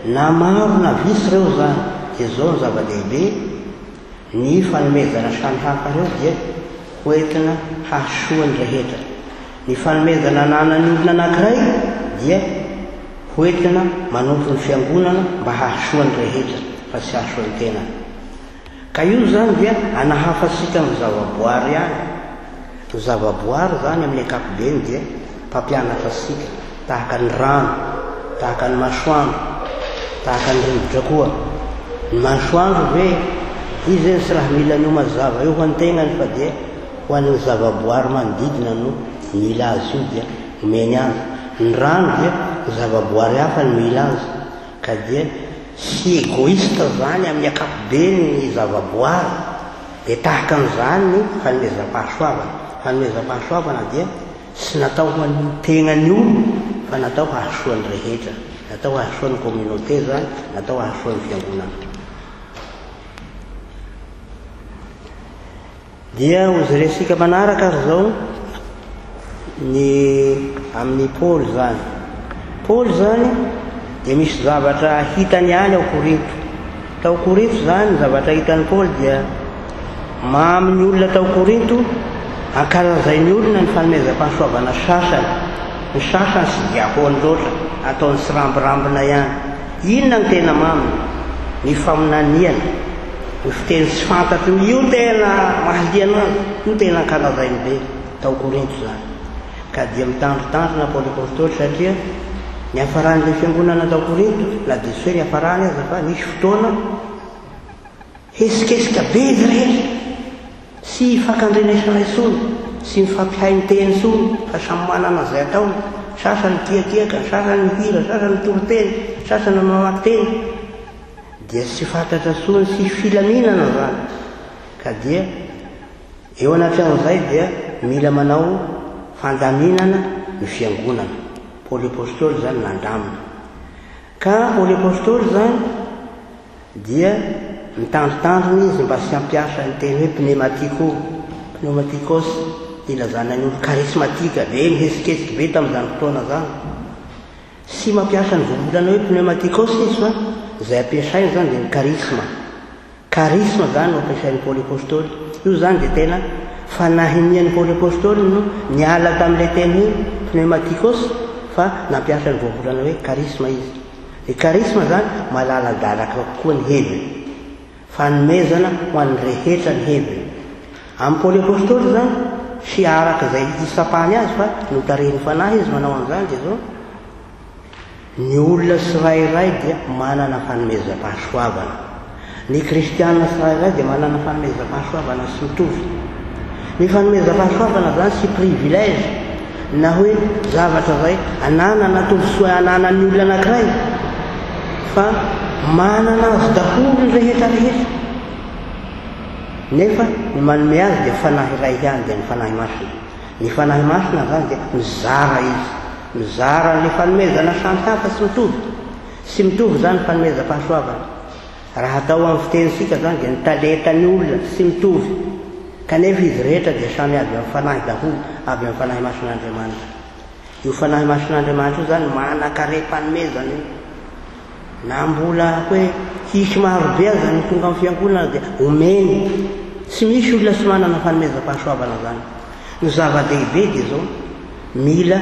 S1: na maro na vitsy ireo izany, dia izao no zava-dehibe, ny fanomezana samihafa ireo dia hoentina hahasoa ny rehetra. Ny fanomezana ananan'ny olona anankiray dia hoentina manompo ny fiangonana mba hahasoa ny rehetra fa tsy hahasoa ny tenany. Ka io izany dia anahafantsika amin'ny zavaboary ihany. Ny zavaboary izany amin'ny ankapobeny dia mpampianatra antsika, tahaka ny rano, tahaka ny masoandro, tahaka ny rivotra koa. Ny masoandro ve, izy eny tsy raha mila an'io mazava io ho an'ny tenany fa dia ho an'ny zavaboary manodidina no mila azy io dia omeny azy. Ny rano dia ny zavaboary hafa no mila azy. Ka dia tsy egoiste zany amin'ny ankapobeny ny zavaboary, dia tahaka an'izany ny fanomezam-pahasoavana. Fanomezam-pahasoavana dia tsy natao ho an'ny tenan'ny olona fa natao hahasoa ny rehetra, natao hahasoa ny communauté zany, natao hahasoa ny fiangonana. Dia hojerentsika manaraka ary izao ny amin'i Paoly izany. Paoly izany dia misy zavatra hitany ihany ao Korinto. Tao Korinto izany ny zavatra hitan'i Paoly dia mamy ny olona tao Korinto, ankalazain'ny olona ny fanomezam-pahasoavana sasany. Ny sasany tsy dia ahoany loatra, ataony tsirambirambina ihany. Inona no tena mamy? Ny faminaniana. Ny fiteny tsy fantatro io, io tena mahaliana azy, io tena ankalazainy be tao Korinto izany. Ka dia mitandrintandrina Paoly Apostoly satria niafaran'ilay fiangonana tao Korinto, na dia tsy hoe niafarany aza fa nisy fotoana hesikesika be izy rehetra, tsy ifankandrenesana intsony, tsy mifampihaino teny intsony fa samy manana izay ataony, sasany mikiakiaka, sasany mihira, sasany mitory teny, sasany mamaky teny. Dia tsy fantatra intsony sy filaminana izany ka dia eo anatrehan'izay dia mila manao fandaminana ny fiangonana. Paoly Apostoly izany nandamina. Ka Paoly Apostoly izany dia mitandrintandrina izy mba tsy hampiasa ny teny hoe pneumatiko, pneumatikos, ilazana ny olo karismatika be mihetsiketsika be tamin'izany fotoana izany. Tsy mampiasa ny voambolana hoe pneumatikos izy fa izay ampiasainy izany dia ny charisme. Charisme izany no ampiasain'i Paoly Apostoly. Io izany dia tena fanahinian'i Paoly Apostoly no niala tamin'ilay teny hoe pneumatikos fa nampiasa ny voambolana hoe charisme izy. Ny charisme izany malaladalaka kokoa ny heviny. Fanomezana ho an'ny rehetra ny heviny. Amin'i Paoly Apostoly izany, tsy araka izay hitsapany azy fa notarihin'ny Fanahy izy manao an'izany dia izao, Ny olona tsirairay dia manana fanomezam-pahasoavana. Ny kristiana tsirairay dia manana fanomezam-pahasoavana tsy mitovy. Ny fanomezam-pahasoavana izany tsy privilège na hoe zavatra izay ananana tombontsoa ananan'ny olona anankiray fa manana azy daholo ny rehetra rehetra. Nefa ny manome azy dia Fanahy iray ihany dia ny Fanahy Masina. Ny Fanahy Masina izany dia mizara izy, mizara an'ilay fanomezana samy hafa tsy mitovy. Tsy mitovy izany ny fanomezam-pahasoavana. Raha atao amin'ny fitenintsika izany dia ny talentan'ny olona tsy mitovy. Kanefa izy rehetra dia samy avy amin'ny Fanahy daholo, avy amin'ny Fanahy Masin'Andriamanitra. Io Fanahy Masin'Andriamanitra io izany manan-karem-panomezana io. Na mbola hoe hisy marobe aza ny tonga amin'ny fiangonana dia omeny. Tsy misy olona tsy manana fanomezam-pahasoavana izany. Ny zava-dehibe dia izao, mila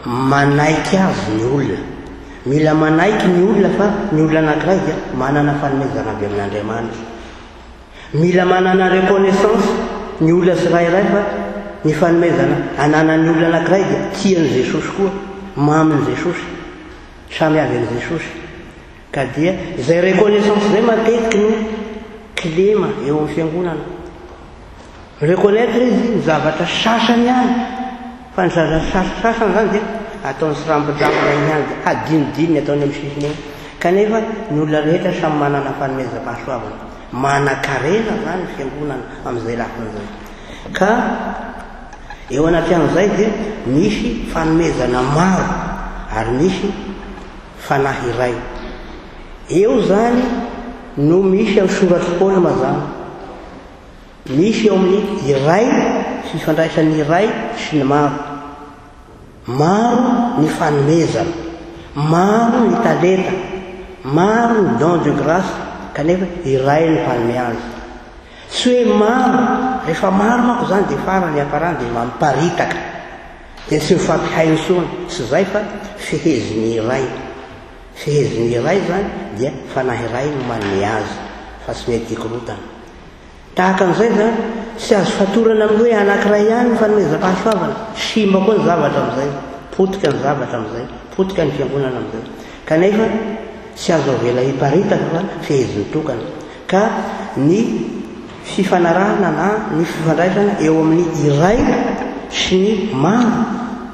S1: manaiky azy ny olona. Mila manaiky ny olona fa ny olona anankiray dia manana fanomezana avy amin'Andriamanitra. Mila manana reconnaissance ny olona tsirairay fa ny fanomezana ananan'ny olona anankiray dia tian'i Jesosy koa, mamin'i Jesosy, samy avy amin'i Jesosy. Ka dia izay reconnaissance izay matetiky no kilema eo amin'ny fiangonana. Reconnaître izy ny zavatra sasany ihany, fa ny zavatra sasany izany dia ataony tsirambindrambina ihany, dia hadinodinony ataony amin'ny sisiny eny. Kanefa ny olona rehetra samy manana fanomezam-pahasoavana. Manan-karena izany ny fiangonana amin'izay lafiny izay. Ka eo anatrehan'izay dia misy fanomezana maro ary misy. Fanahy iray. Eo izany no misy amin'ny soratr'i Paoly mazàna. Misy eo amin'ny iray, fifandraisan'ny iray sy ny maro. Maro ny fanomezana, maro ny talenta, maro ny don de grâce kanefa iray ny mpanome azy. Tsy hoe maro, rehefa maro manko izany dia farany hiafarany dia miparitaka, dia tsy mifampihaino intsony, tsy izay fa fehezin'ny iray. Fehezin'ny iray izany dia fanahy iray no manome azy fa tsy mety hikorontana. Tahaka an'izay izany, tsy azo fatorana amin'ny hoe anankiray ihany ny fanomezam-pahasoavana. Simba koa ny zavatra amin'izay, potika ny zavatra amin'izay, potika ny fiangonana amin'izay. Kanefa tsy azo avela hiparitaka fa feheziny tokana. Ka ny fifanarahana na ny fifandraisana eo amin'ny iray sy ny maro,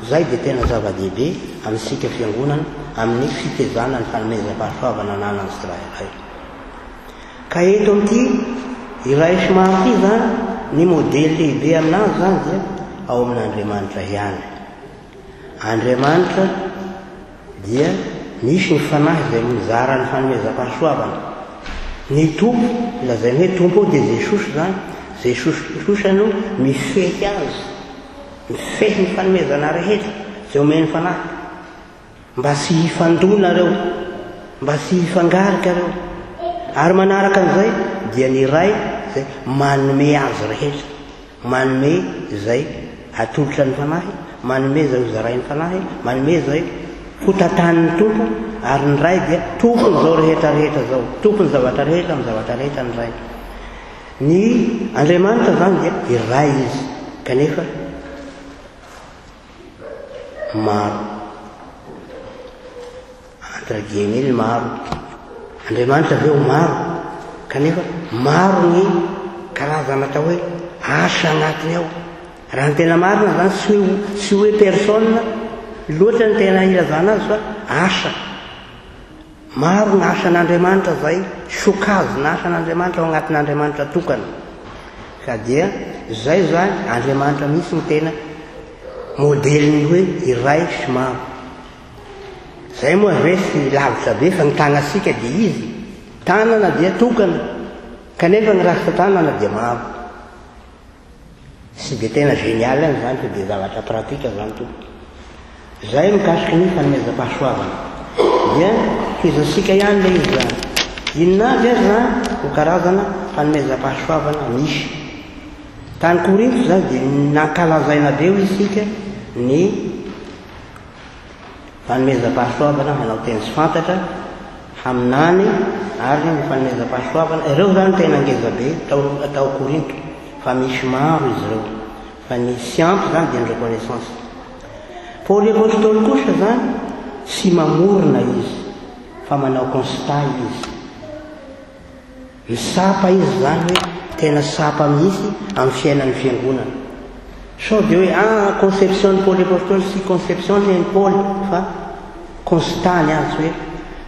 S1: izay dia tena zava-dehibe amintsika fiangonana amin'ny fitezana ny fanomezam-pahasoavana ananan'ny tsirairay. Ka eto amin'ity iray sy maro ity izany, ny modely lehibe aminazy izany dia ao amin'Andriamanitra ihany. Andriamanitra dia misy ny fanahy izay mizara ny fanomezam-pahasoavana. Ny Tompo, lazainy hoe Tompo ao dia Jesosy izany, Jesosy kosa no mifehy azy, mifehy ny fanomezana rehetra izay omen'ny fanahy. Mba tsy hifandona reo, mba tsy hifangarika reo. Ary manaraka an'izay dia ny Ray izay manome azy rehetra, manome izay atolotra ny Fanahy, manome izay hozarain'ny Fanahy, manome izay hotantanin'ny Tompo, ary ny Ray dia Tompon'izao rehetra rehetra izao, Tompon'ny zavatra rehetra amin'ny zavatra rehetra ny Ray. Ny Andriamanitra izany dia iray Izy, kanefa Maro. Entre guillemets ny maro. Andriamanitra ve ho maro? Kanefa maro ny karazana atao hoe asa agnatiny ao. Raha ny tena marina zany tsy hoe tsy hoe personne loatra ny tena ilazana azy fa asa. Maro ny asan'Andriamanitra izay sokajina asan'Andriamanitra ao agnatin'Andriamanitra tokana. Ka dia izay izany Andriamanitra mihitsy no tena modelin'ny hoe iray sy maro. Izay moa ve tsy lavitra be fa ny tagnantsika dia izy. Tanana dia tokana, kanefa ny rasa-tanana dia maro. Tsy dia tena génial any izany fa dia zavatra pratique izany tompoko. Izay mikasiky ny fanomezam-pahasoavana. Dia tohizantsika ihany ilay izy izany. Inona avy ary izany no karazana fanomezam-pahasoavana misy? Tany Korinto izany dia nankalazaina be hoy isika ny Fanomezam-pahasoavana hanao teny tsy fantatra, haminany, ary ny fanomezam-pahasoavana, ireo izany tena ngeza be tao tao Korinto, fa misy maro izy ireo. Fa ny tsy ampy izany dia ny reconnaissance. Paoly Apostoly kosa izany tsy mamorona izy, fa manao constat izy. Mitsapa izy izany hoe tena tsapa mihitsy amin'ny fiainan'ny fiangonana. Sao dia hoe ah conception-n'i Paoly Apostoly sy conception-ny an'i Paoly fa constat ny azy hoe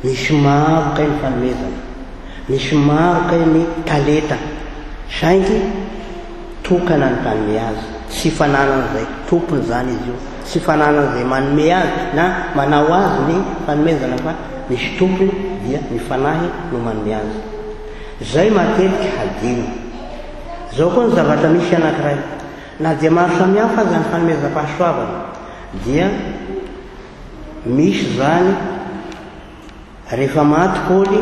S1: misy maro kay ny fanomezana, misy maro kay ny talenta saingy tokana ny mpanome azy. Tsy fananan'izay tompony izany izy io, tsy fananan'izay manome azy na manao azy ny fanomezana fa misy tompony dia ny Fanahy no manome azy. Izay matetika hadino. Izao koa ny zavatra misy anankiray, na dia maro samihafa aza ny fanomezam-pahasoavana dia misy izany rehefa maty Paoly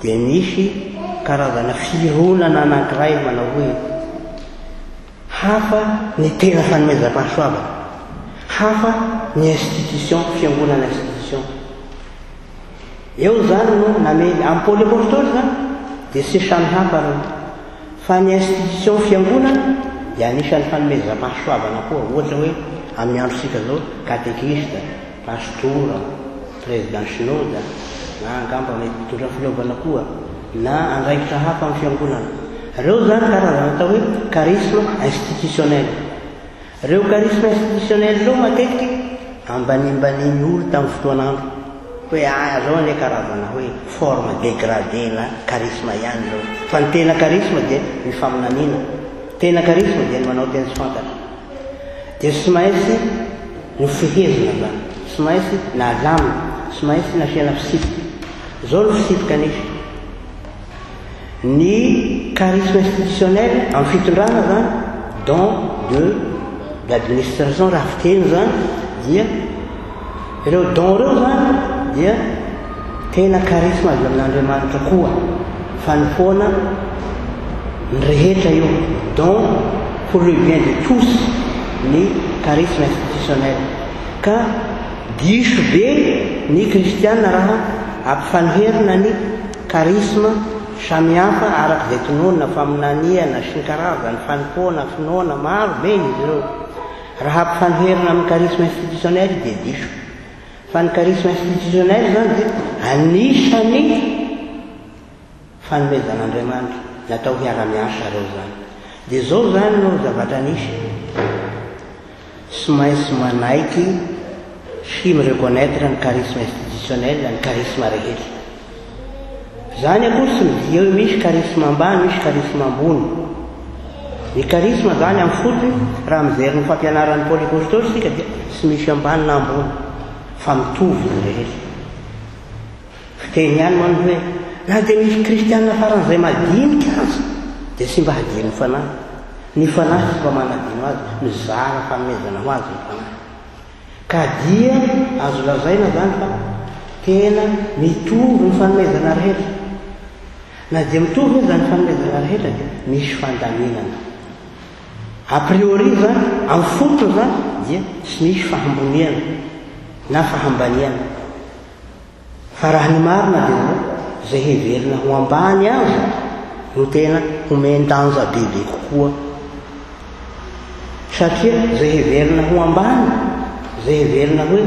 S1: dia nisy karazana fironana anankiray manao hoe hafa ny tena fanomezam-pahasoavana, hafa ny institution, fiangonana institution. Eo izany no namely amin'i Paoly Apostoly izany dia tsy samy hafa ireo. Fa ny institution fiangonana dia anisan'ny fanomezam-pahasoavana koa, ohatra hoe amin'ny androntsika izao katekista, pastora, président synode, na angamba mety mpitondra fileovana koa, na andraikitra hafa amin'ny fiangonana. Ireo izany karazana atao hoe charisme institutionnel. Ireo charisme institutionnel ireo matetika ambanimbanian'ny olo tamin'ny fotoan'andro hoe ah zao anie karazana hoe forme dégradée na charisme ihany izao fa ny tena charisme dia ny faminaniana, tena charisme dia ny manao teny tsy fantatra. Dia tsy maintsy nofehezina izany, tsy maintsy nalamina,
S2: tsy maintsy nasiana fitsipika. Izao no fitsipika nisy. Ny charisme institutionnel amin'ny fitondrana izany, don de l'administration raha fiteny izany dia ireo don ireo izany dia tena charisme avy amin'Andriamanitra koa, fanompoana ny rehetra io, don pour le bien de tous ny charisme institutionnel. Ka diso be ny kristiana raha ampifanoherina ny charisme samihafa araka izay tononina, faminaniana sy ny karazany, fanompoana, finoana, maro be izy ireo. Raha ampifanoherina amin'ny charisme institutionnel dia diso. Fa ny charisme institutionnel izany dia anisan'ny fanomezan'Andriamanitra, natao hiara-miasa ireo izany. Dia izao izany no zavatra nisy. Tsy maintsy manaiky sy mi-reconnaitre ny charisme institutionnel ny charisme rehetra. Izany akory tsy midika hoe misy charisme ambany, misy charisme ambony. Ny charisme izany amin'ny fotony, raha mijery ny fampianaran'i Paoly Apostoly isika dia tsy misy ambany na ambony fa mitovy ny rehetra. Fiteny ihany moa ny hoe na dia misy kristiana faran'izay madinika aza dia tsy mba hadinon'ny Fanahy. Ny Fanahy tsy mba manadino azy, mizara fanomezana ho azy ny Fanahy. Ka dia azo lazaina izany fa tena mitovy ny fanomezana rehetra. Na dia mitovy aza ny fanomezana rehetra dia misy fandaminana. A priori izany, amin'ny fotony izany dia tsy misy fahamboniana na fahambaniana. Fa raha ny marina dia izao, izay heverina ho ambany aza no tena omen-danja bebe kokoa. Satria izay heverina ho ambany, izay heverina hoe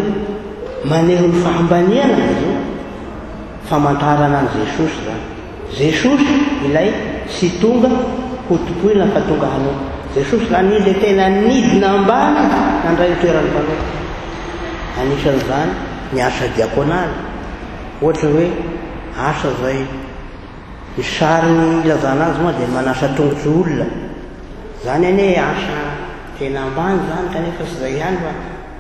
S2: maneho ny fahambaniana dia izao, famantarana an'i Jesosy izany. Jesosy ilay tsy tonga ho tompoina fa tonga hanompo. Jesosy izany ilay tena nidina ambany nandray ny toeran'ny mpanompo. Anisan'izany ny asa diakonaly, ohatra hoe asa izay ny sariny ilazana azy moa dia ny manasa tongotry olona. Izany anie asa tena ambany izany kanefa tsy izay ihany fa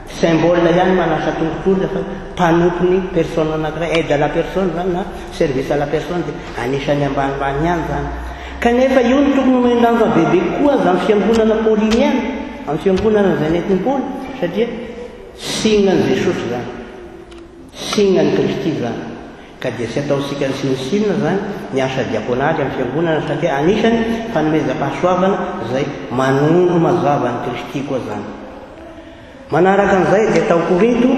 S2: Symbole ihany manasa tongotr'olona fa mpanompo ny personne anankiray, aide à la personne zany na service à la personne dia anisan'ny ambanimbany ihany zany. Kanefa io no tokony omen-danja bebe kokoa aza amin'ny fiangonana paoliniana, amin'ny fiangonana izay nentin'i Paoly satria signe an'i Jesosy zany, signe an'i Kristy zany. Ka dia tsy ataontsika ny tsinontsinona zany ny asa diakonaly amin'ny fiangonana satria anisany fanomezam-pahasoavana izay manondro mazava an'i Kristy koa zany. Manaraka an'izay dia tao Korinto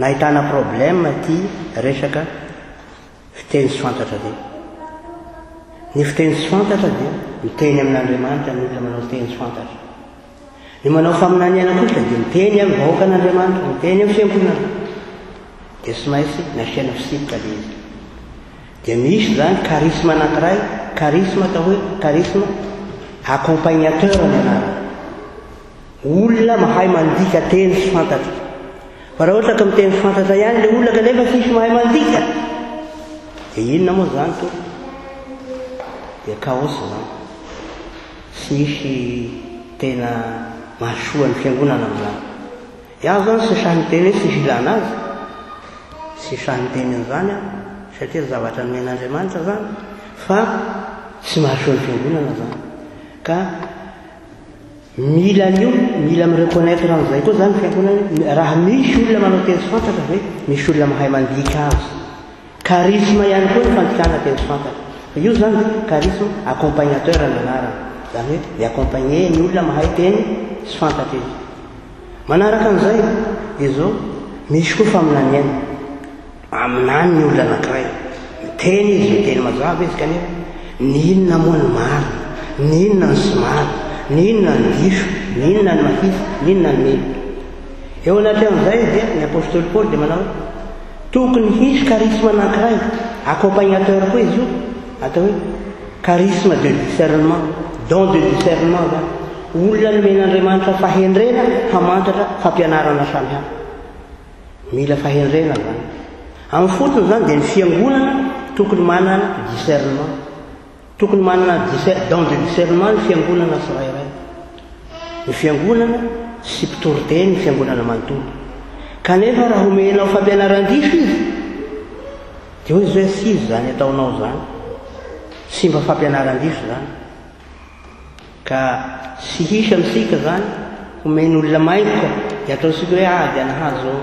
S2: nahitana problème ity resaka fiteny tsy fantatra ity. Ny fiteny tsy fantatra dia miteny amin'Andriamanitra ny olona manao teny tsy fantatra. Ny manao faminaniana kosa dia miteny amin'ny vahoakan'Andriamanitra, miteny amin'ny fiangonana. Dia tsy maintsy nasiana fitsipika ilay izy. Dia misy izany charisme anankiray, charisme atao hoe charisme accompagnateur ny anarany. Olona mahay mandika teny tsy fantatra. Fa raha ohatra ka miteny tsy fantatra ihany ilay olona kanefa tsisy mahay mandika, dia inona moa izany tompoko? Dia chaos izany. Tsy misy tena mahasoa ny fiangonana amin'izany. Iaho izany tsy sahy miteny hoe tsisy ilana azy. Tsy sahy miteny an'izany aho satria zavatra nomen'Andriamanitra izany fa tsy mahasoa ny fiangonana izany. Ka Mila an'io, mila mi-reconnaitre an'izay koa izany ny fiangonana hoe raha misy olona manao teny tsy fantatra ve, misy olona mahay mandika azy. Charisme ihany koa ny fandikana teny tsy fantatra. Fa io izany dia charisme accompagnateur ny anarany. Izany hoe mi-accompagner ny olona mahay teny tsy fantatra izy. Manaraka an'izay dia izao, misy koa faminaniana. Maminany ny olona anankiray. Miteny izy, miteny mazava izy kanefa ny inona moa no marina, ny inona no tsy marina, ny inona no diso, ny inona no mahitsy, ny inona no mety. Eo anatrehan'izay dia ny apostoly Paoly dia manao hoe tokony hisy charisme anankiray, accompagnateur koa izy io, atao hoe charisme de discernement, don de discernement izany. Olona nomen'Andriamanitra fahendrena hamantatra fampianarana samihafa. Mila fahendrena izany. Amin'ny fotony izany dia ny fiangonana tokony manana discernement. Tokony manana don de discernement ny fiangonana tsirairay. Ny fiangonana sy mpitoriteny ny fiangonana manontolo.
S1: Kanefa raha omenao fampianaran-diso izy, dia hoy izy hoe tsy izy izany ataonao izany. Tsy mba fampianaran-diso izany. Ka tsy hisy amintsika izany homen'olona maingoka dia ataontsika hoe ah dia nahazo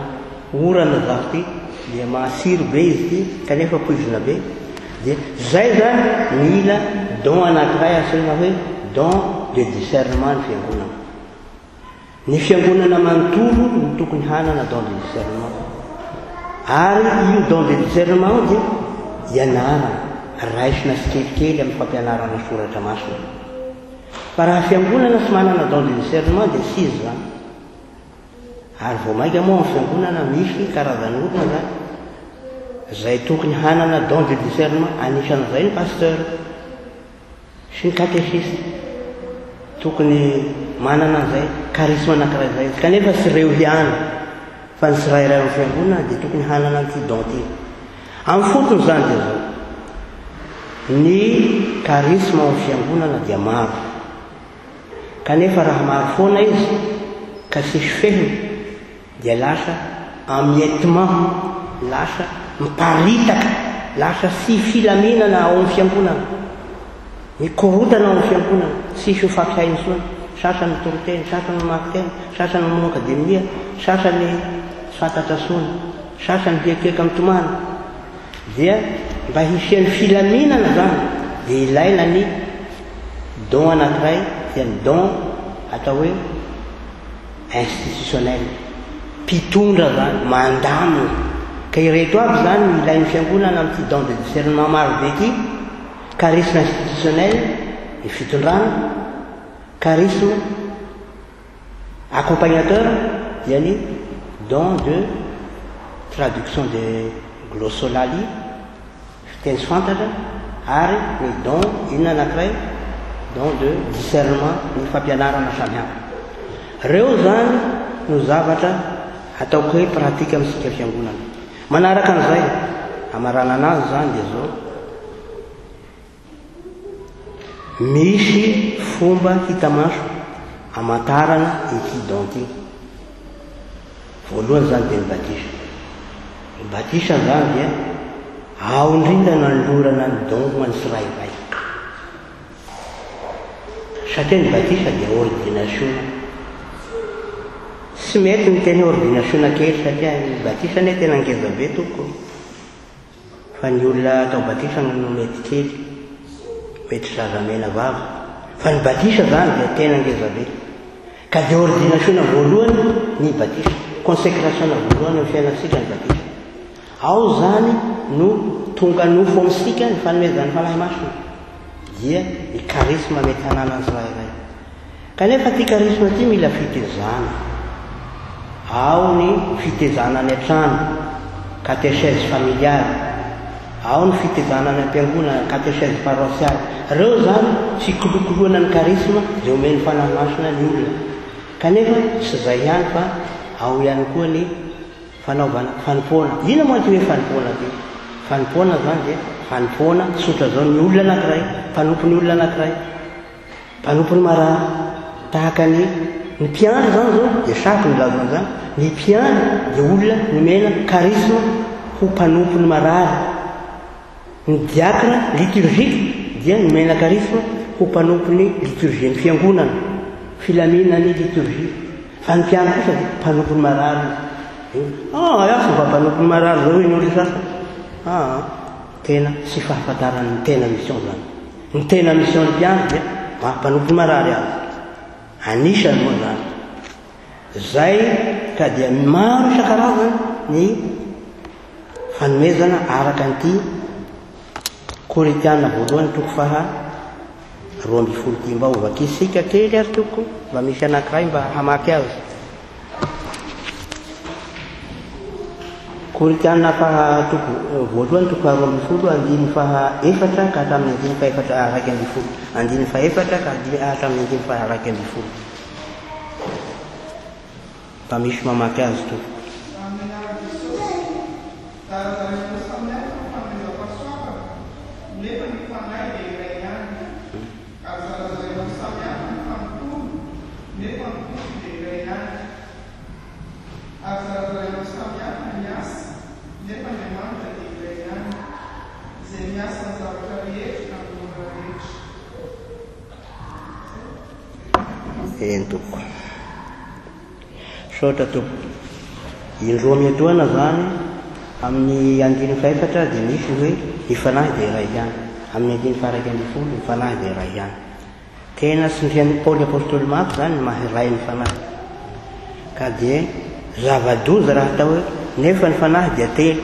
S1: orana zaho ity dia matsiro be izy ity kanefa poizina be. Dia izay izany mila don anankiray antsoina hoe don de discernement ny fiangonana. Ny fiangonana manontolo no tokony hanana don de discernement. Ary io don de discernement io dia ianarana, raisina tsikelikely amin'ny fampianarana soratra masina. Fa raha fiangonana tsy manana don de discernement dia tsy izy izany. Ary vao mainka moa amin'ny fiangonana misy karazan'olona izany izay tokony hanana don de discernement, anisan'izay ny pasteur. Sy ny katesista. Tokony manana an'izay charisme anankiray izay izy. Kanefa tsy ireo ihany fa ny tsirairay ao amin'ny fiangonana dia tokony hanana an'ity don ity. Amin'ny fotony izany dia izao. Ny charisme ao amin'ny fiangonana dia maro. Kanefa raha maro foana izy ka tsisy fehiny dia lasa emiettement, lasa miparitaka, lasa tsy filaminana ao amin'ny fiangonana, mikorontana ao amin'ny fiangonana, tsisy mifampihaino intsony, sasany mitory teny, sasany mamaky teny, sasany mamono akademia, sasany tsy fantatra intsony, sasany mihiakiaka mitomany. Dia mba hisian'ny filaminana izany dia ilaina ny don anankiray dia ny don atao hoe institutionnel, mpitondra zany, mandamina. Ka ireto aby zany no ilain'ny fiangonana amin'ity don de discernement maro be ity, charisme institutionnel, ny fitondrana, charisme accompagnateur dia ny don de traduction de glossolalie, Fiteny tsy fantatra ary ny don inona anankiray? Don de discernement ny fampianarana samihafa. Reo zany no zavatra ataoko hoe pratique amintsika fiangonana. Manaraka an'izay, hamaranana azy zany dia zao, misy fomba hita maso amantarana ity don ity. Voalohany izany dia ny batisa. Ny batisa izany dia ao indrindra nanolorana ny don ho an'ny tsirairay. Satria ny batisa dia ordinasiona. Tsy mety ny teny ordinasiona kely satria ny batisa anie tena ngeza be tompoko. Fa ny olona atao batisa no mety kely, mety zaza mena vava. Fa ny batisa zany dia tena ngeza be. Ka dia ordination voalohany ny batisa. Consecration voalohany amin'ny fiainantsika ny batisa. Ao zany no tonga nofo amintsika ny fanomezan'ny Fanahy Masina. Dia ny charisme mety hananan'ny tsirairay. Kanefa ity charisme ity mila fitezana. Ao ny fitezana any an-trano, catechèse familiale. Ao ny fitezana any am-piangonana, catechèse paroissiale. Ireo izany fikolokoloana ny charisme izay omen'ny Fanahy Masina ny olona. Kanefa tsy izay ihany fa ao ihany koa ny fanaovana fanompoana. Inona moa ity hoe fanompoana ity? Fanompoana izany dia fanompoana tsotra izao ny olona anankiray, mpanompo ny olona anankiray. Mpanompo ny marary, tahaka ny ny mpiandry izany izao dia sarotra ny milaza an'izany, ny mpiandry dia olona nomena charisme ho mpanompo ny marary, ny diacre liturgique dia nomena charisme ho mpanompo ny liturgie ny fiangonana, filaminan'ny liturgie, fa ny mpiandry kosa dia mpanompo ny marary izy. Ah, iaho tsy mba mpanompo ny marary izao hoy ny olona sasany. Ah, tena tsy fahafantarany ny tena mission izany. Ny tena mission ny mpiandry dia maha mpanompo ny marary azy. Anisany moa izany. Izay ka dia maro isan-karazany ny fanomezana araka an'ity Korintiana voalohany toko faha 12 ity. Mba hovakisika kely ary toko mba misy anankiray mba hamaky azy. Korintiana faha toko voalohany toko faha 12 andininy faha efatra ka hatramin'ny andininy faha efatra 11 andininy faha efatra ka hatramin'ny andininy faha 11 mba misy mamaky azy tompoko.
S3: Zarazarainareo samihafa ny fanomezam-pahasoavana, nefa ny Fanahy dia iray ihany. Ary zarazarainareo samihafa ny fanompoana, nefa ny Tompo dia iray ihany. Ary zarazarainareo. miasa, nefa Andriamanitra dia iray ihany, izay miasa ny zavatra rehetra amin'ny olona rehetra.
S1: Eny tompoko. Misaotra tompoko. Indroa miatoana izany, amin'ny andininy fahefatra dia misy ny hoe ny fanahy dia iray ihany. Amin'ny andininy faha-11 ny fanahy dia iray ihany. Tena tsindrian'i Paoly Apostoly mafy izany ny maha iray ny fanahy. Ka dia zava-doza raha atao hoe nefa ny fanahy dia telo.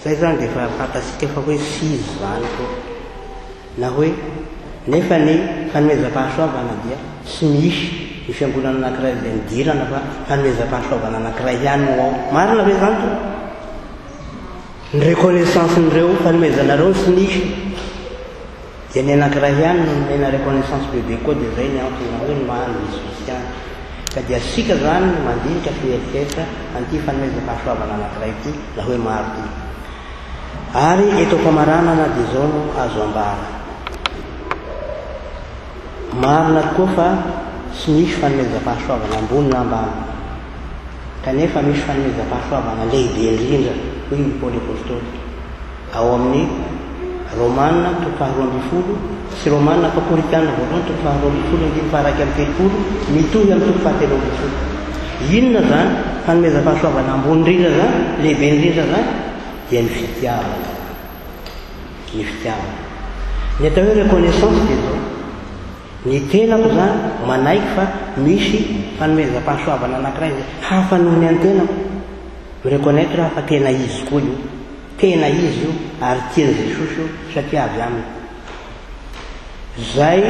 S1: Izay izany dia efa fantatsika fa hoe tsy izy izany koa. Na hoe nefa ny fanomezam-pahasoavana dia tsy misy ny fiangonana anankiray izay nidirana fa fanomezam-pahasoavana anankiray ihany no ao. Marina ve izany tompoko? Ny reconnaissance-n'ireo fanomezana ireo no tsy nisy. Dia ny anankiray ihany no nomena reconnaissance bebe koa dia izay ny antony na hoe ny maha ny vitsivitsy ihany. Ka dia isika izany no mandinika sy mieritreritra an'ity fanomezam-pahasoavana anankiray ity na hoe maro ity. Ary eto am-pamaranana dia izao no azo ambara. Marina tokoa fa tsy misy fanomezam-pahasoavana ambony na ambany. Kanefa misy fanomezam-pahasoavana lehibe indrindra, hoy i Paoly Apostoly, ao amin'ny Romana toko faharoa ambin'ny folo sy Romana fa Korintiana voalohany toko faharoa ambin'ny folo andininy faha-31 mitohy amin'ny toko fahatelo ambin'ny folo. Inona izany fanomezam-pahasoavana ambony indrindra izany, lehibe indrindra izany? Dia ny fitiavana. Ny fitiavana. Ny atao hoe reconnaissance dia izao. Ny tenako izany manaiky fa misy fanomezam-pahasoavana anankiray izay hafa noho ny an'ny tenako. Mi-reconnaitre aho fa tena izy koa io. Tena izy io ary tian'i Jesosy io satria avy aminy. Izay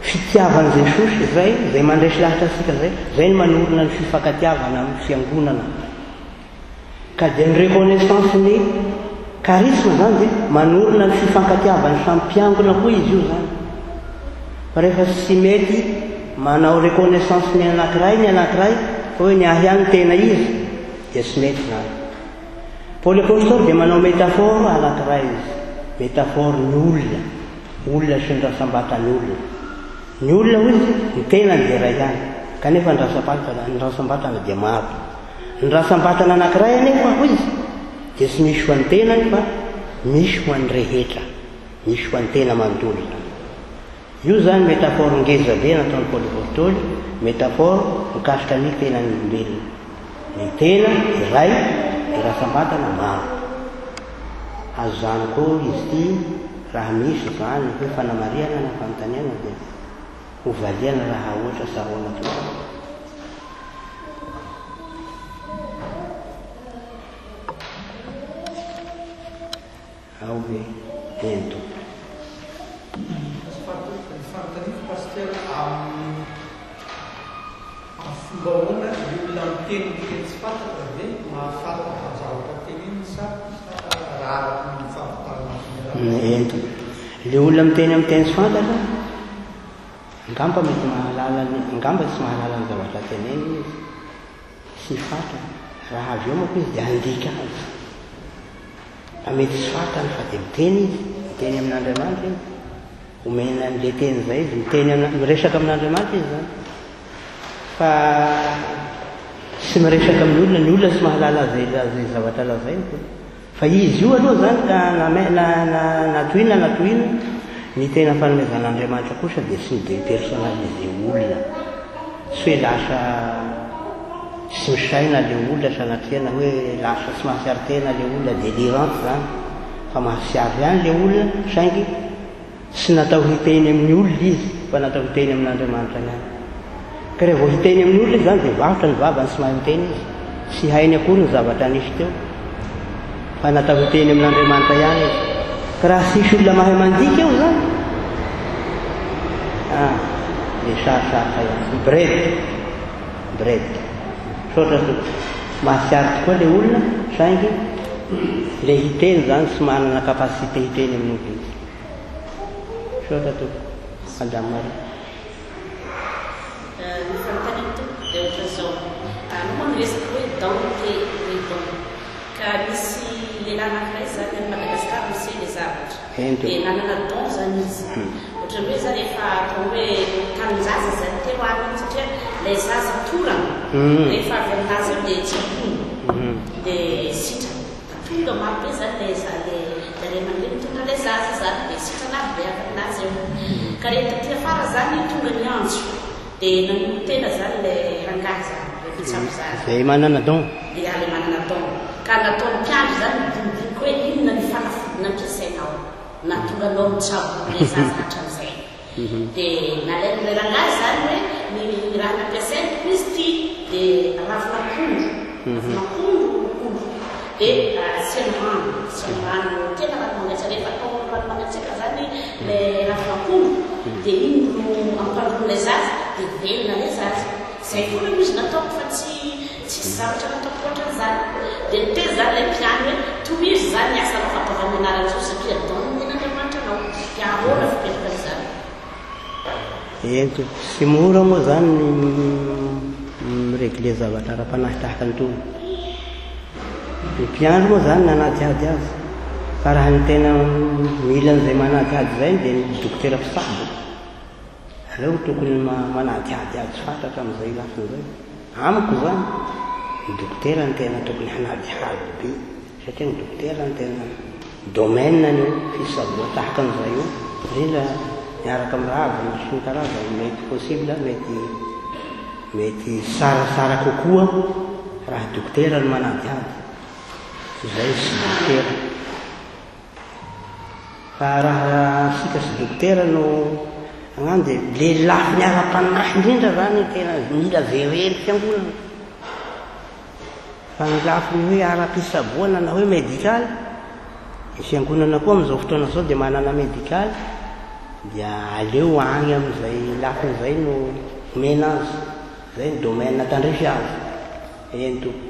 S1: fitiavan'i Jesosy izay, izay mandresy lahatra antsika izay, izay no manorina ny fifankatiavana amin'ny fiangonana. Ka dia ny reconnaissance ny charisme zany dia manorina ny fifankatiavan'ny samy mpiangona koa izy io zany. Fa rehefa tsy mety manao reconnaissance ny anankiray ny anankiray fa hoe ny ahy ihany tena izy dia tsy mety zany. Paoly Apostoly dia manao métaphore anankiray izy, métaphore ny olona, olona sy ny rasambatan'ny olona. Ny olona hoy izy, ny tenany dia iray ihany, kanefa ny rasam-patana, ny rasam-batana dia maro. Ny rasam-batana anankiray anefa, hoy izy, dia tsy misy ho an'ny tenany fa misy ho an'ny rehetra, misy ho an'ny tena manontolo izany. Io izany métaphore ngeza be nataon'i Paoly Apostoly, métaphore mikasika ny tenan'ny olombelona. Ny tena iray, ny rasam-batana maro. Azo izany koa izy ity raha misy izany hoe fanamarihana na fanontaniana dia ho valiana raha ohatra sahona tokoa. Ao ve? Eny tompoko.
S3: Azafady tompoko, ny fanontaniako Pasteur amin'ny amin'ny fomba ahoana ny olona miteny ny teny tsy fantatra ve mahafantatra ny zavatra teneniny sa raha araka ny fahafantarana azy miarahaba.
S1: Eny tompoko. Ilay olona miteny amin'ny teny tsy fantatra, Angamba mety mahalala ny, angamba tsy mahalala ny zavatra teneniny izy. Tsy fantany. Raha avy eo manko izy dia handika azy. Fa mety tsy fantany fa dia miteny izy, miteny amin'Andriamanitra izy. Omena an'ilay teny izay izy, miteny amina, miresaka amin'Andriamanitra izy izany. Fa tsy miresaka amin'ny olona, ny olona tsy mahalala izay, izay zavatra lazainy. Fa izy io aloha izany ka na na na na toy inona na toy inona, ny tena fanomezan'Andriamanitra kosa dia tsy mi-depersonnaliser olona. Tsy hoe lasa tsy misaina ilay olona sanatria na hoe lasa tsy mahatsiaro tena ilay olona, delirante izany, fa mahatsiaro ihany ilay olona saingy Tsy natao hiteny amin'ny olona izy fa natao hiteny amin'Andriamanitra ihany. Ka raha vao hiteny amin'ny olona izy izany dia varotra ny vavany tsy mahay miteny izy. Tsy hainy akory ny zavatra nisy teo. Fa natao hiteny amin'Andriamanitra ihany izy. Ka raha tsisy olona mahay mandika eo izany, ah, dia sarotsarotra ihany. Bread. Bread. Misaotra tompoko. Mahatsiaro tokoa ilay olona saingy ilay hiteny izany tsy manana capacité hiteny amin'ny olona izy. Misaotra tompoko. Madame Marie.
S4: Ny fanontaniako tompoko dia ohatran'izao, anao moa miresaka hoe don et les dons, ka misy lehilahy anankiray izany any Madagascar no niseho ilay zavatra,
S1: Eny
S4: dia
S1: tompoko.
S4: nanana don izany izy, ohatran'ny. Ohatran'ny hoe zany efa atao hoe tanin-jaza zany teo ary iny satria ilay zaza torana rehefa avy aminazy eo dia tsaboina dia sitrana. Tonga maro be zany ilay ilay ray aman-dreny mitondra ilay zaza zany dia sitrana avy dia avy aminazy eo. Ka rehefa taty afara zany tonga ny antso dia nanolo-tena zany ilay rangahy zany, ilay mpitsabo zaza.
S1: Izay manana don.
S4: Dia ilay manana don. Ka nataon'ny mpiandry zany nidinidinika hoe inona ny fanafody nampiasainao. Nahatonga anao nitsabo ilay zaza hatramin'izay. Dia nalain'ilay rangahy izany hoe ny raha nampiasainy tokoa izy ity dia ravin'akondro, ravin'akondro hono. Dia asiana rano, asiana rano, tena rano mangatsiaka. Rehefa atao amin'ny rano mangatsiaka izany ilay ravin'akondro dia iny no ampandroin'ilay zaza dia velona ilay zaza. Izay foana no izy nataoko fa tsy tsisy zavatra nataoko ohatran'izany. Dia niteny izany ilay mpiany hoe, tohizo izany ny asanao fa ataovy amin'ny anaran'i Jesosy satria don nomen'Andriamanitra anao. Dia ahoana fipetraka an'izany?
S1: Eny tompoko. Tsy mora moa izany ny mi-regler zavatra ara-panahy tahaka an'itony. Ny mpiandry moa izany nanadihady azy. Fa raha ny tena mila an'izay manadihady izay dia ny dokotera mpitsabo. Aleo tokony manadihady azy fatratra amin'izay lafiny izay. Amiko izany, ny dokotera no tena tokony hanadihady be satria ny dokotera no tena domaine-ny io fisaboa tahaka an'izay io, indrindra miaraka amin'ny ravina sy ny karazany, mety possible, mety mety tsaratsara kokoa raha dokotera no manadihady, izay tsy dokotera. Fa raha isika sy dokotera no hagnano dia le lafiny ara-panahy indrindra zany no tena mila jeren'ny fiangonana. Fa ny lafiny hoe ara-pitsaboana na hoe médical, ny fiangonana koa amin'izao fotoana izao dia manana médical, dia aleo agny amin'izay lafiny izay no omena azy, izay ny domaine tandrify azy. Eny tompoko.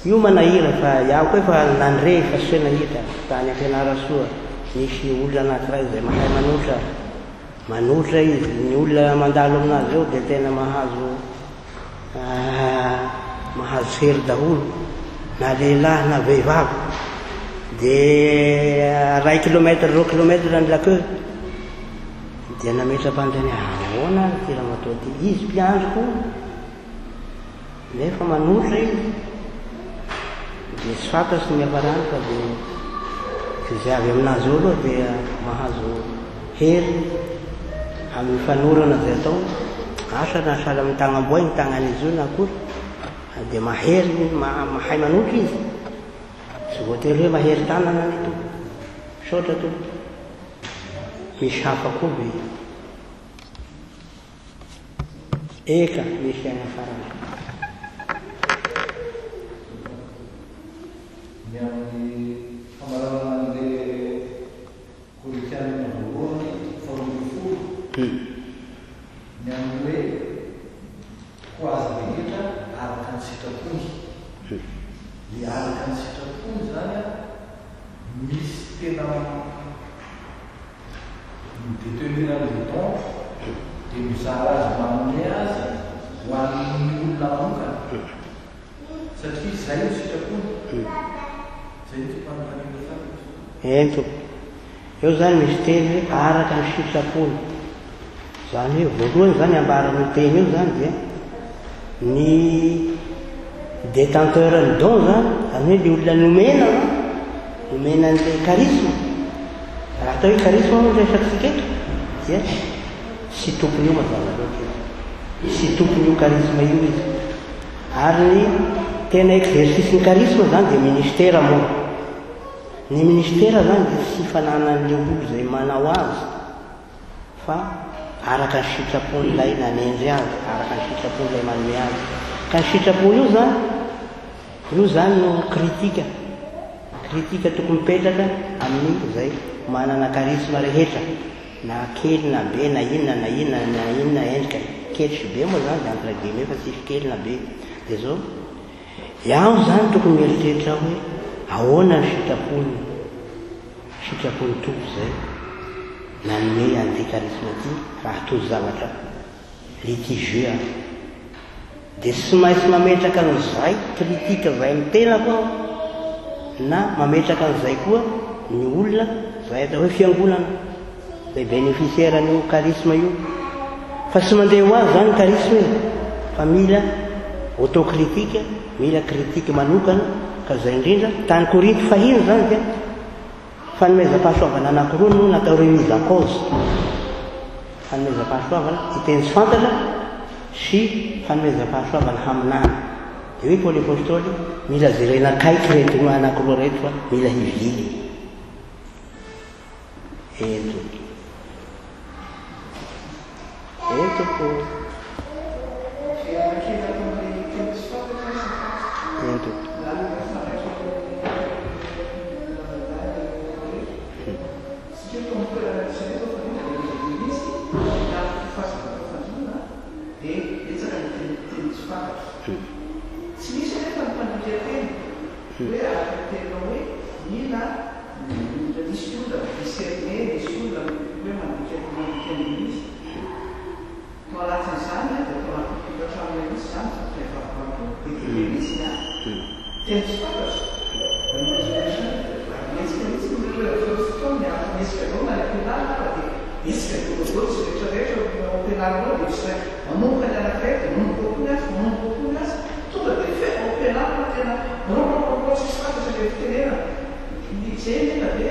S1: Io manahira fa iaho koa efa nandre fa tsy hoe nahita tany Ampianarasoa nisy olona anakiray izay mahay manotra, manotra izy, ny olona mandalo aminazy eo dia tena mahazo mahazo hery daholo na lehilahy na vehivavy dia ray kilomètre roa kilomètre ny la queue dia nametra-panontaniana ahoana ary ity ramatoa ity, izy mpiandry koa. Nefa manolotra izy dia tsy fantatry ny hiafarany fa dia izay avy aminazy eo aloha dia mahazo hery amin'ny fanorana izay atao, asa na sahala amin'ny tagnam-boay ny tagnan'izy io na akory fa dia mahery, mahay manolotra izy, tsy voatery hoe mahery tanana anie tompoko, misaotra tompoko, misy hafa koa ve? Eka, misy aina farany.
S5: Ny amin'ny famaranana an'ilay Korintianina voalohany faharoa ambin'ny folo, ny amin'ny hoe ho azy rehetra araka ny sitrapony. Ilay araka ny sitrapony izany an, misy tena. Mi-detenir an'ilay don dia mizara azy manome azy ho an'ny olona manokana satria izay no sitrapony. Izay no tiako hanontaniana tsara.
S1: Eny tompoko. Eo izany misy teny hoe araka ny sitrapony. Izany hoe voalohany izany ambaran'io teny io izany dia ny détenteur ny don izany, izany hoe ilay olona nomena izany, nomena an'ilay charisme. Raha atao hoe charisme moa no resatsika eto dia tsy tompon'io mazava loatra izy. Tsy tompon'io charisme io izy. Ary ny tena exercice ny charisme izany dia ministera moa. Ny ministera izany dia tsy fananan'ilay olona izay manao azy. fa araka ny sitrapon'ilay nanendry azy, araka ny sitrapon'ilay manome azy. Ka ny sitrapony io izany, io izany no critique, critique tokony mipetraka amin'izay manana charisme rehetra, na kely na be na inona na inona na inona endrikany, kely sy be moa izany dia entre guillemets fa tsisy kely na be, dia izao, iaho izany tokony mieritreritra hoe ahoana ny sitrapony. Sitrapon'ny Tompo izay nanome an'ity charisme ity raha tojo zavatra litigieux aho dia tsy maintsy mametraka an'izay critique izay amin'ny tenako aho na mametraka an'izay koa ny olona izay atao hoe fiangonana. Izay bénéficiaire an'io charisme io. Fa tsy mandeha ho azy izany charisme e, fa mila autocritique, mila critique manokana, ka izay indrindra, tany Korinto fahiny izany dia fanomezam-pahasoavana anankiroa no natao remise en cause. Fanomezam-pahasoavana hiteny tsy fantatra sy fanomezam-pahasoavana haminany. Dia hoy Paoly Apostoly, mila jerena akaiky ireto anankiroa ireto fa mila hivily. Ento. Ento ko. Ento.
S6: Mila misy olona mi-discerner, misy olona hoe mandika mandika ny izy. Tao anatin'izany dia tao anatin'ny tokantranonay mihitsy izany fa vehivavy manontolo be dia be mihitsy ny ahy. Teny tsy fantatro. Ary mihetsika mihitsy ny olona rehefa misy fotoana miaraka mihetsika daholo na any am-pianarana ara dia mihetsika daholo daholo izy rehetra rehetra ao am-pianarana ao dia misy iray manomboka ny anankiray dia manomboka koa ny hafa, manomboka koa ny hafa. Tonga dia fe ao am-pianarana tena mirôrôrôrô tsisy fantatra ilay fitenenana. Ny izay anefa ve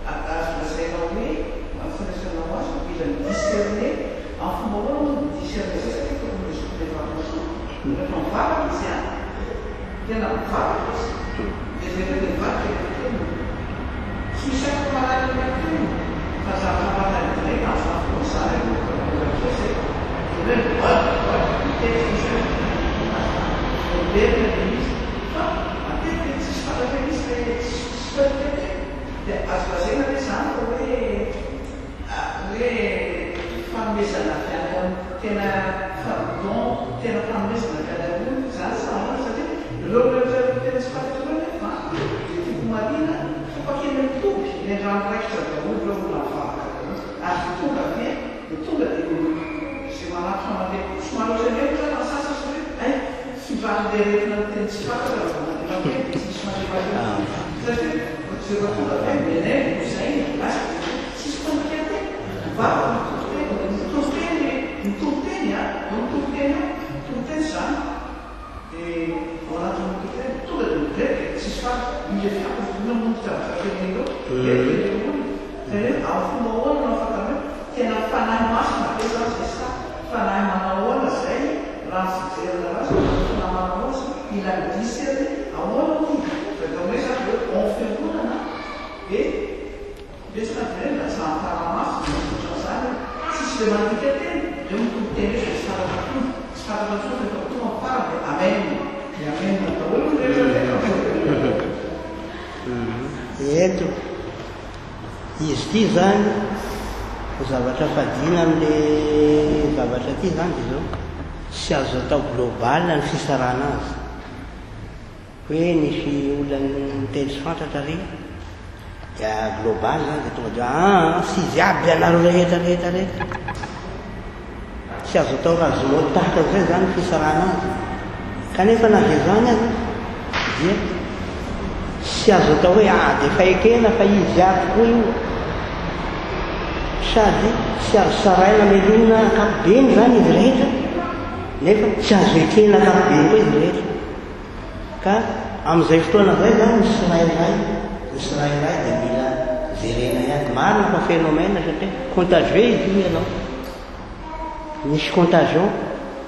S6: azo lazaina hoe amin'ny fandraisanao azy mila mi-discerner, amin'ny fomba ahoana moa no mi-discerner izay satria tokony ho zoky vehivavy masoa rehefa mivavaka izy an! Tena mivavaka izy dia avy eo dia mivadika ilay teniny. Tsy misy afaka mahalala ilay teniny fa zavatra mahatadidy indray tamin'izany fotoana izany aloha fa mbola kely izay dia hoe mivadika mivadika miteny tsy misy afaka manadino azy izany, voaverina ilay izy fa matetika tsisy fantatra mihitsy le tsisy qualité dia azo lazaina ve zany fa hoe hoe fanomezana avy any amin'ny tena fa don tena fanomezana avy any ambony zany sa ahoana satria ireo rehetra ireo tena tsy fantatra ireo nefa dia tiako marihina fa mpankeny amin'ny toby ny andrano raikitra daholo ireo olona mivavaka daholo ary tonga avy dia tonga dia izay manatona mandeha somary ohatran'ny hoe ohatran'ny ny sasany hoe hay Fitran'ny aretina miteny tsy fantatra raha vao mandefa teny dia tsy misy mandefa teny satria rehefa tonga avy any dia naivo no zay ny lasa dia tsisy mpandika teny mivavaka mitory teny mitory teny mitory teny a eo mitory teny eo mitory teny zany dia ao anatin'ny mitory teny tonga dia mirehareha tsisy fantatra io le fantatra inona moa ny zavatra tenenina eo dia teny eo olona zany hoe amin'ny fomba ahoana no ahafantarana hoe tena fanahy masina ve zany zay sa Fanahy manao ahoana zay raha ny fijerina azy fanahy manao ahoana sa il a discerné ahoana hono fa hoe zany hoe en fiangonana de betsaka ny hoe latsahan'ny fanahy masina na ohatran'izany e tsisy le mandika teny reo mitompo teny hoe zay tsy fantatra intsony tsy fantatra intsony fa efa tonga ny farany de amen de amen daholo ny rehetra rehetra.
S1: Eto. Izy ity izany, ny zavatra fadiana amin'ilay zavatra ity izany dia izao, tsy azo atao global ny fisarahana azy. Hoe nisy olona niteny tsy fantatra ary dia global izany dia tonga dia aa tsy izy aby ianareo rehetra rehetra rehetra. Tsy azo atao razomaody tahaka an'izay izany ny fisarahana azy. Kanefa na dia izany aza dia tsy azo atao hoe ah dia efa ekena fa izy aby koa io. Sady tsy azo sarahina melohina ankapobeny izany izy rehetra nefa tsy azo ekena ankapobeny koa izy rehetra. Ka amin'izay fotoana izay izany ny tsirairay, ny tsirairay dia mila jerena ihany. Marina fa phénomène satria contagieux izy io ianao. Misy contagion,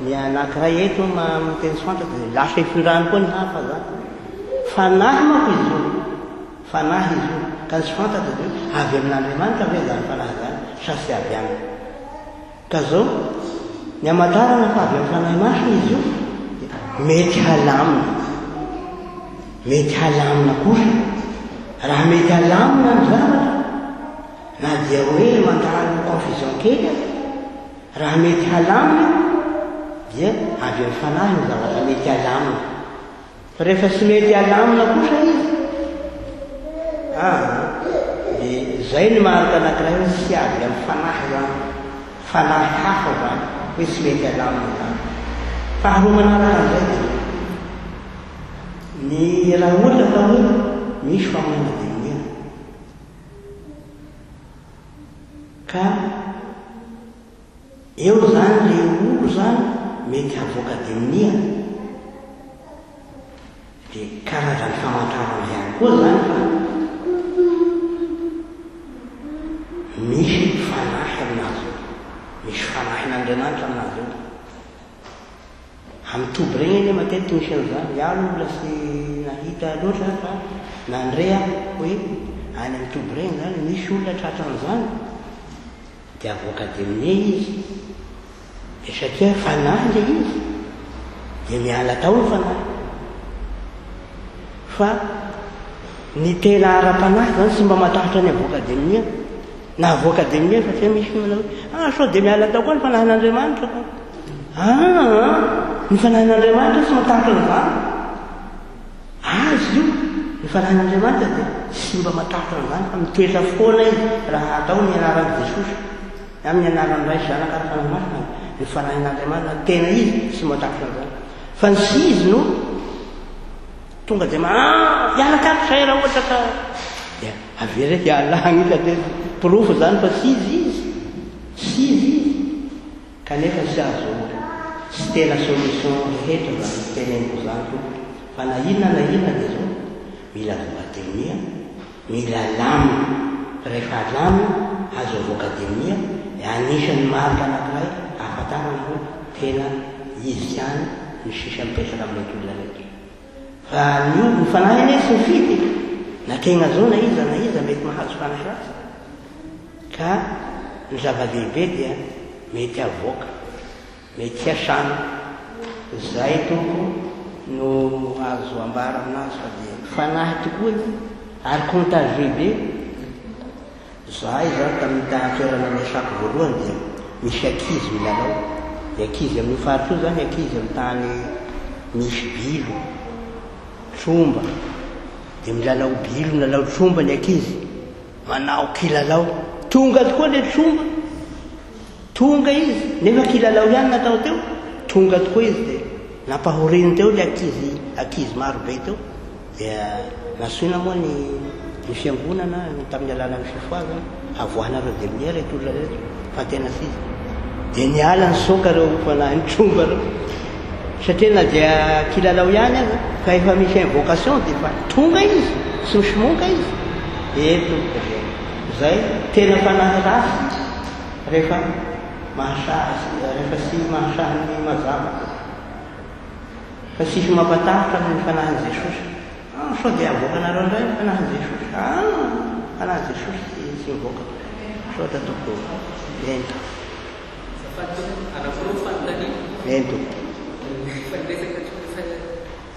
S1: ny anankiray eto miteny tsy fantatra dia lasa ifindrany koa ny hafa zany. Fanahy manko izy io, fanahy izy io, ka ny tsy fantatra dia hoe avy amin'Andriamanitra ve izany fanahy izany sa tsy avy aminy. Ka zao, ny hamantarana fa avy amin'ny Fanahy Masina izy io dia mety halamina. Mety halamina kosa. Raha mety halamina ny zavatra, Na dia hoe mandalo confusion kely aza, raha mety halamina dia avy amin'ny fanahy ny zavatra mety halamina. Fa rehefa tsy mety halamina kosa izy, aa dia izay ny marika anankiray hoe tsy avy amin'ny fanahy izany, fanahy hafa izany, hoe tsy mety halamina izany. Faharoa manaraka an'izay dia ny raha ohatra ka hoe misy famonoana demonia. Ka eo zany le olo zany mety havoaka demonia. Dia karazan'ny famantarana ihany koa izany fa misy fanahy aminazy io, misy fanahin'Andriamanitra aminazy io. Amin'ny toby ireny anie matetika misy an'izany, iaho aloha mbola tsy nahita loatra fa nandre aho hoe any amin'ny toby ireny izany misy olona tratran'izany dia avoaka demonia izy. Dia satria fanahy ilay izy dia miala tao ny fanahy. Fa ny tena ara-panahy izany tsy mba matahotra ny avoaka demonia. Na avoaka demonia satria misy ny manao hoe ah sao dia miala tao koa ny fanahin'Andriamanitra ka. Ah, ny fanahin'Andriamanitra tsy matahotra an'izany. Azy io, ny fanahin'Andriamanitra dia tsy mba matahotra an'izany fa mitoetra foana izy raha atao ny anaran'i Jesosy. Amin'ny anaran'ny Ray sy Zanaka ary Fanahy Masina, ny Fanahin'Andriamanitra tena izy tsy matahotra an'izany. Fa ny tsy izy no tonga dia ma ah, hiaraka ato zay raha ohatra ka dia avere hiala agny satria porofo izany fa tsy izy izy. Tsy izy izy. Kanefa tsy azo tsy tena solution rehetra izany teneniko izany tompoko fa na inona na inona dia izao mila voademonia Mila lamina, rehefa alamina azo avoaka demonia dia anisan'ny marika anankiray ahafantarana hoe tena izy ihany no sisa mipetraka amin'ireto olona ireto. Fa ny ny fanahy anie tsy mifidy e! Na tegna zao na iza na iza mety mahazo fanahy ratsy. Ka ny zava-dehibe dia mety avoaka. Mety hiasana. Zay Tompo no azo ambara aminazy fa dia fanahy tokoa io ary contagieux be. Zahay zany tamin'ny tany toerana niasako voalohany dia misy ankizy milalao. Ny ankizy amin'io faritra io zany ankizy amin'ny tany misy bilo, tromba. Dia milalao bilo, milalao tromba ny ankizy. Manao kilalao. Tonga tokoa le tromba. Tonga izy, nefa kilalao ihany natao teo, tonga tokoa izy dia nampahoriny teo ilay ankizy, ankizy maro be teo, dia nantsoina moa ny ny fiangonana tamin'ny alalan'ny fifohazana, avoahanareo demonia ireto olona ireto fa tena tsy izy. Dia niala nisoka ireo fanahin'ny tromba ireo, satria na dia kilalao ihany aza fa efa misy invocation dia efa tonga izy, tsy misomonka izy, eto dia izay tena fanahy ratsy. Rehefa mahasahy, rehefa tsy mahasahy ny mazava. Fa tsisy mampatahotra amin'ny fanahin'i Jesosy. Ah, sao dia avoakanareo indray ny fanahin'i Jesosy. Ah, fanahin'i Jesosy tsy, tsy mivoaka. Misaotra tompoko. Eny.
S7: Azafady tompoko, anankiroa ny fanontaniana.
S1: Eny tompoko.
S7: Efa niresaka efa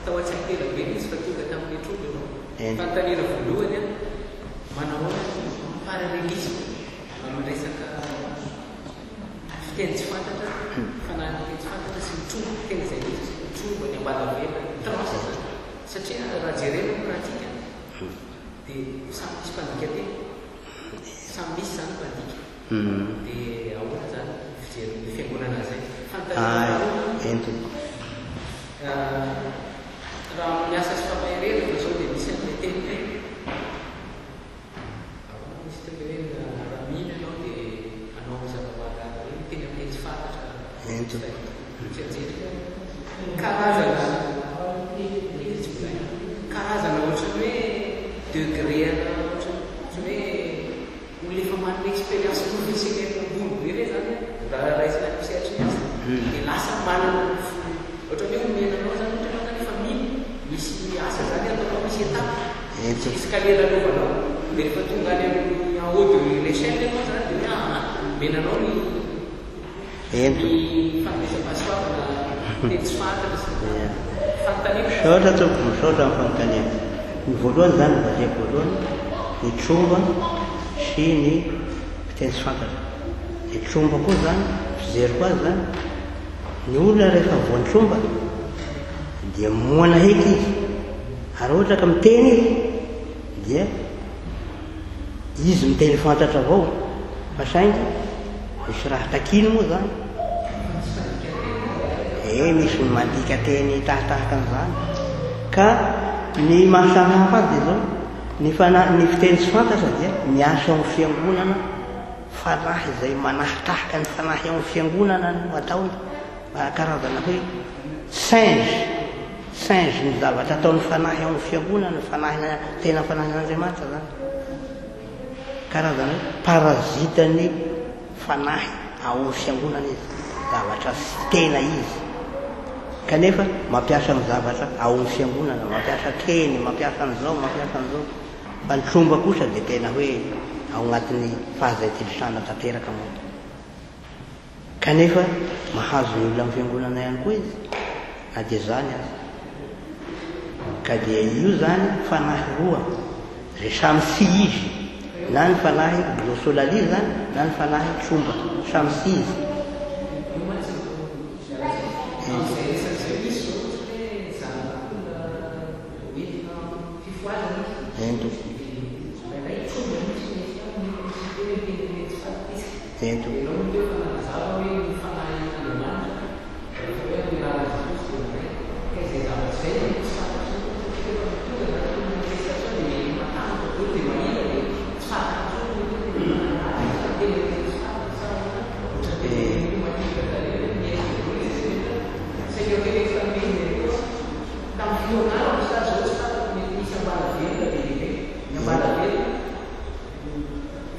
S7: tao an-tsaiko ela be ilay izy fa tonga tamin'ny tromba ianao.
S1: Eny.
S7: Fanontaniana voalohany an, manahoana ny parallélisme? Amin'ny resaka fiteny tsy fantatra, fanahiny teny tsy fantatra sy ny tromba, tena izay mihitsy, ny tromba, ny ambalavelona, ny transe izany. Satria raha jerena ny pratique dia samy misy mpandika teny, samy misy izany mpandika. Dia ahoana izany ny fijerin'ny fiangonana an'izay? Fanontaniana faharoa, raha amin'ny asa sy fampaherezana izao dia misy an'ilay teny hoe, Ahoana moa izy teo le hoe raha mino ianao dia hanao zava-mahagaga hoe miteny amin'ny teny tsy fantatra tsy anjely karazana karazana ohatran'ny hoe degré ana ohatran'ny hoe olona efa manana expérience professionnelle ambony be ve zany raha raisina any amin'ny sehatry ny asa dia lasa manana ohatran'ny hoe omena anao zany ohatra ianao zany efa mino misy asa zany ataonao misy étape
S1: Ento.
S7: Escalier lalovanao dia rehefa tonga any amin'ny en haut de l'échelle ianao zany dia hoe aa omena anao ny
S1: Ento.
S7: ny fanomezam-pahasoavana teny tsy fantatra sy ny tariny. Fanontaniana.
S1: Misaotra tompoko, misaotra amin'ny fanontaniana. Ny voalohany izany, ny valiako voalohany, ny tromba sy ny fiteny tsy fantatra. Ny tromba koa izany, fijeriko azy izany, ny olona rehefa voan'ny tromba dia moana heky izy. Ary ohatra ka miteny izy dia izy miteny fantatra avao fa saingy misy raha takiny moa zany. Eh misy ny mandika teny tahatahaka an'izany. Ka ny maha samy hafa azy dia zao, ny fanahy ny fiteny tsy fantatra dia miasa ao amin'ny fiangonana. fanahy izay manahitahaka ny fanahy ao amin'ny fiangonana no ataony, karazana hoe singe, singe ny zavatra ataon'ny fanahy ao amin'ny fiangonana, fanahy tena fanahin'Andriamanitra zany. Karazana hoe parasite ny fanahy ao amin'ny fiangonana izy, zavatra tsy tena izy. Kanefa mampiasa ny zavatra ao amin'ny fiangonana, mampiasa teny, mampiasa an'izao, mampiasa an'izao. Fa ny tromba kosa dia tena hoe ao anatin'ny fahazaitilisana tanteraka moa. Kanefa mahazo ny olona amin'ny fiangonana ihany koa izy na dia izany aza. Ka dia io izany fanahy roa izay samy tsy izy, na ny fanahy glossolalie izany na ny fanahy tromba, samy tsy izy.
S7: Io mantsy no amin'izay resaka izay misy izao ohatra hoe zanak'olona hoentina fifohazana izy.
S1: Ento.
S7: Indraindray tromba mihitsy no mety aminy nefa misy fotoana hoe miteny teny tsy fantatra izy.
S1: Ento.
S7: Ianao moa teo efa nanazava hoe ny fanahin'Andriamanitra rehefa hoe amin'ny alalan'i Jesosy dia mandray. Ka izay zavatra izay no tsy fantatry ny olona satria rehefa tonga izany ny manifestation dia mety matahotra daholo dia mahita dia tsy fantatra intsony ny hoe tena fanahin'Atra sa tena teny tsy fantatra sa ahoana. Ohatran'ny tena mety ho matetika tarehy hoe mihetsika daholo izy rehetra. Saingy eo akaiky tamin'ny izy koa tamin'ny fotoan'andro sa izao tsy fantatro mety misy ambalavelona be dia be. Ny ambalavelona.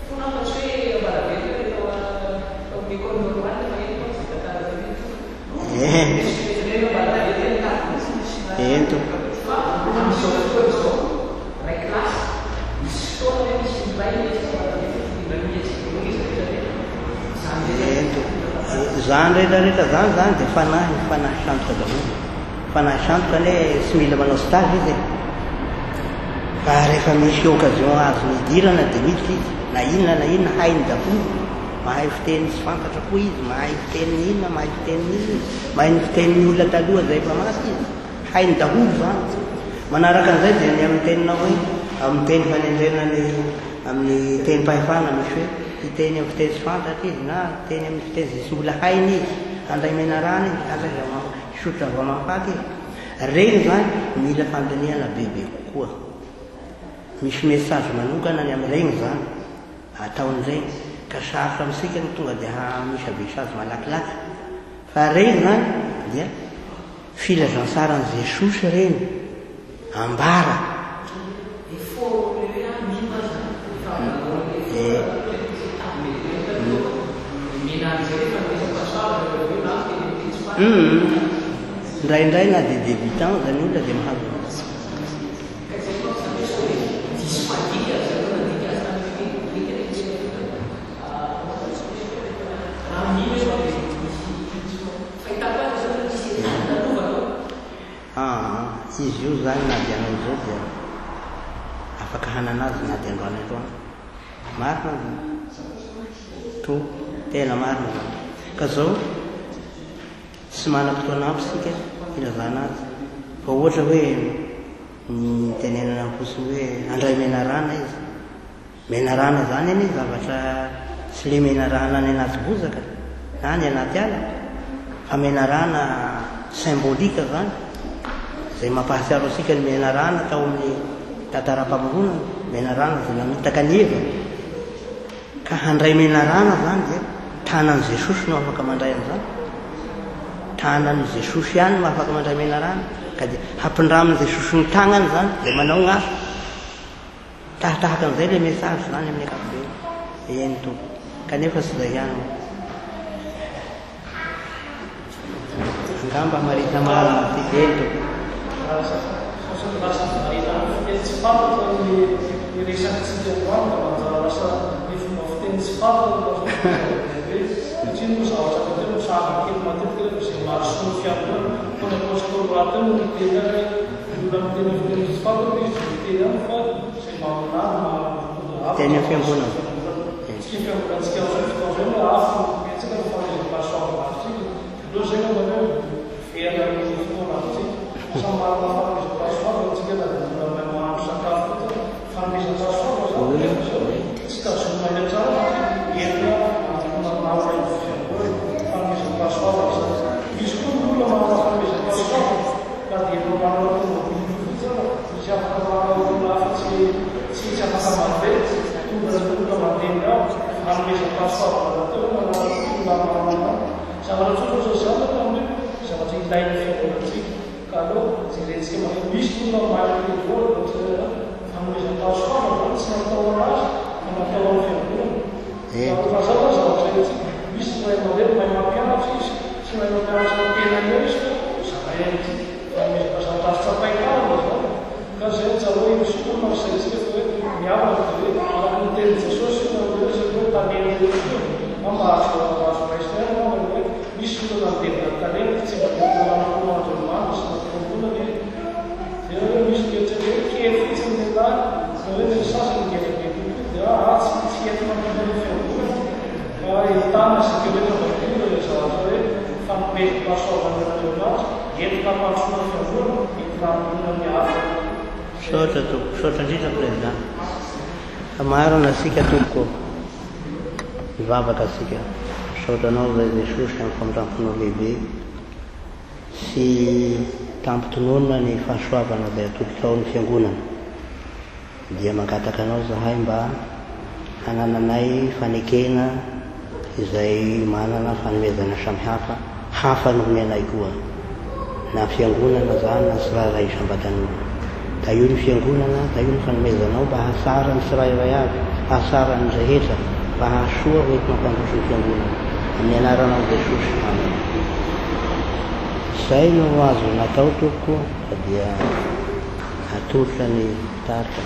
S7: Fona fa tsy hoe ambalavelona ilay tao tao amin'ny école normale fa eny mantsy izay tantara izay mety
S1: Ento. Ento.
S7: Fa amin'izao fotoana izao, iray classe, misy fotoana hoe misy iray mihetsika ambalavelona dia indray mihetsika daholo izy rehetra rehetra. Izany rehetra
S1: Ento. Izany rehetra rehetra izany izany dia fanahy, fanahy sandoka daholo. Fanahy sandoka anie tsy mila manao stage izy e. Fa rehefa misy occasion azony idirana dia miditra izy, na inona na inona hainy daholo. Mahay fiteny tsy fantatra koa izy, mahay fitenin'ny inona, mahay fitenin'ny inona izy, mahay ny fitenin'ny olona taloha izay efa maty izy. Hainy daholo izany. Manaraka an'izay dia ny amin'ny teninao hoe, amin'ny teny fanendrena ny amin'ny tenim-pahefana misy hoe hiteny amin'ny fiteny tsy fantatra izy na hiteny amin'ny fiteny izay tsy mbola hainy izy, handray menarana izy, handray zava-, hisotro zava-mahafaty izy. Ireny izany mila fandinihana bebe kokoa. Misy message manokana ny amin'ireny izany, ataon'ireny, ka sarotra amintsika ny tonga dia hamisavisa azy malakilaky. Fa ireny izany dia filazantsaran'i Jesosy ireny, ambara. Indraindray na dia débutant aza ny olona dia mahazo. Aa izy io zany na dia hanao izao dia afaka hanana azy na dia androany androany. Marina zany. To, tena marina zany. Ka zao tsy manam-potoana ampy isika hilazana azy. Fa ohatra hoe ny tenenana fotsiny hoe handray menarana izy. Menarana zany anie zavatra tsy le menarana any anaty bozaka na any anaty ala fa menarana symbolique zany zay mampahatsiaro antsika ny menarana tao amin'ny tantaram-pamoronana, menarana zay namitaka an'i Eva. Ka handray menarana zany dia tanan'i Jesosy no afaka mandray an'izany. Tanan'i Jesosy ihany no afaka mandray menarana ka dia hampindramin'i Jesosy ny tagnany zany zay manao ny asa. Tahatahaka an'izay ilay message izany amin'ny ankapobeny. Eny tompoko. Kanefa tsy izay ihany moa. Angamba hamarita marina ity. Eny tompoko.
S3: Lasa fiteny tsy fantatra ny resakitsika androany ka manjary lasa ny fomba fiteny tsy fantatra no lasa zava-dehibe satria moa zavatra mety hoe mitranga kely matetika nefa izay mahasoa ny fiangonana fa ny apostoly rahateo no niteny azy hoe Ny olona miteny amin'ny fiteny tsy fantatra izy dia miteny aminy fa izay maminany maha-mitondra hafatra
S1: Teny amin'ny fiangonana.
S3: Tsika fiangonantsika amin'izao fotoana izao hoe hafa no omena-tsika ny fanomezam-pahasoavana azontsika. Aleo izay angamba hoe miverina amin'ny fotoana azontsika. Samy manana fanomezam-pahasoavana isika na dia mbola mahay mahandro sakafo fotsiny. Fanomezam-pahasoavana izany kanefa izao tsy tazomina any an-trano satria entina hanompoana ny namana eo amin'ny fiangonana. Fanomezam-pahasoavana izany. Misy koa ny olona manana fanomezam-pahasoavana. Na dia ireo manana tomobily fotsiny aza misy afaka manana olona hafa tsy tsy tsy afaka mandeha, tonga ny olona mandeha ny ao.
S8: fanomezam-pahasoavana rahateo manaraka ny maha-marina anao. Zavatra tsotra ohatran'izany no atao hoe zavatra ilain'ny fiangonantsika. Ka aleo jerentsika mafy. Misy olona manana ny vola dia tsy fanomezam-pahasoavana izany tsy natao ho an'azy fa natao ho an'ny fiangonana. Fa mazava ny zavatra iainantsika. Misy ny ray aman-dreny mahay mampianatra izy, tsy mahay mampianatra ny tenany eo izy fa zarainy amintsika. Fanomezam-pahasoavana azo tsapain-tanana izany. Ka izay no tsaroana iny soa fa saintsika fa hoe mihavana dia hoe araka ny tenin'i Jesosy io na hoe resaka hoe talenta io koa na mba azo azo raisina ihany angamba ny hoe misy olona nandevina ny talenta tsy mba nentina nanompoana an'Andriamanitra sy nampirobona ny dia hoe misy mieritreritra hoe kely fotsiny ny lehilahy fa hoe ny sasany ngeza be kokoa dia ah tsy tsy entina mankany amin'ny fiangonana fa entanina isika rehetra mba hino ilay zavatra hoe fanomezam-pahasoavan'Andriamanitra entina hampandrosoana ny fiangonana entina hamoronana ny hafa koa.
S2: Misaotra tompoko, misaotra indrindra Président. Fa marina isika tompoko, hivavaka isika. Misaotra anao Ray Jesosy amin'ny famindramponao lehibe sy tampitonona ny fahasoavana izay atolotrao ny fiangonana. Dia mangataka anao izahay mba hanananay fanekena izay manana fanomezana samihafa, hafa noho ny anay koa, na fiangonana izany na tsirairay isam-batan'olona. Tahio ny fiangonana, tahio ny fanomezanao mba hahatsara ny tsirairay avy, hahatsara ny rehetra, mba hahasoa ho enti-mampandroso ny fiangonana. Amin'ny anaranao Jesosy. Amen. Izay no azo natao tompoko fa dia atolotra ny mpitarika.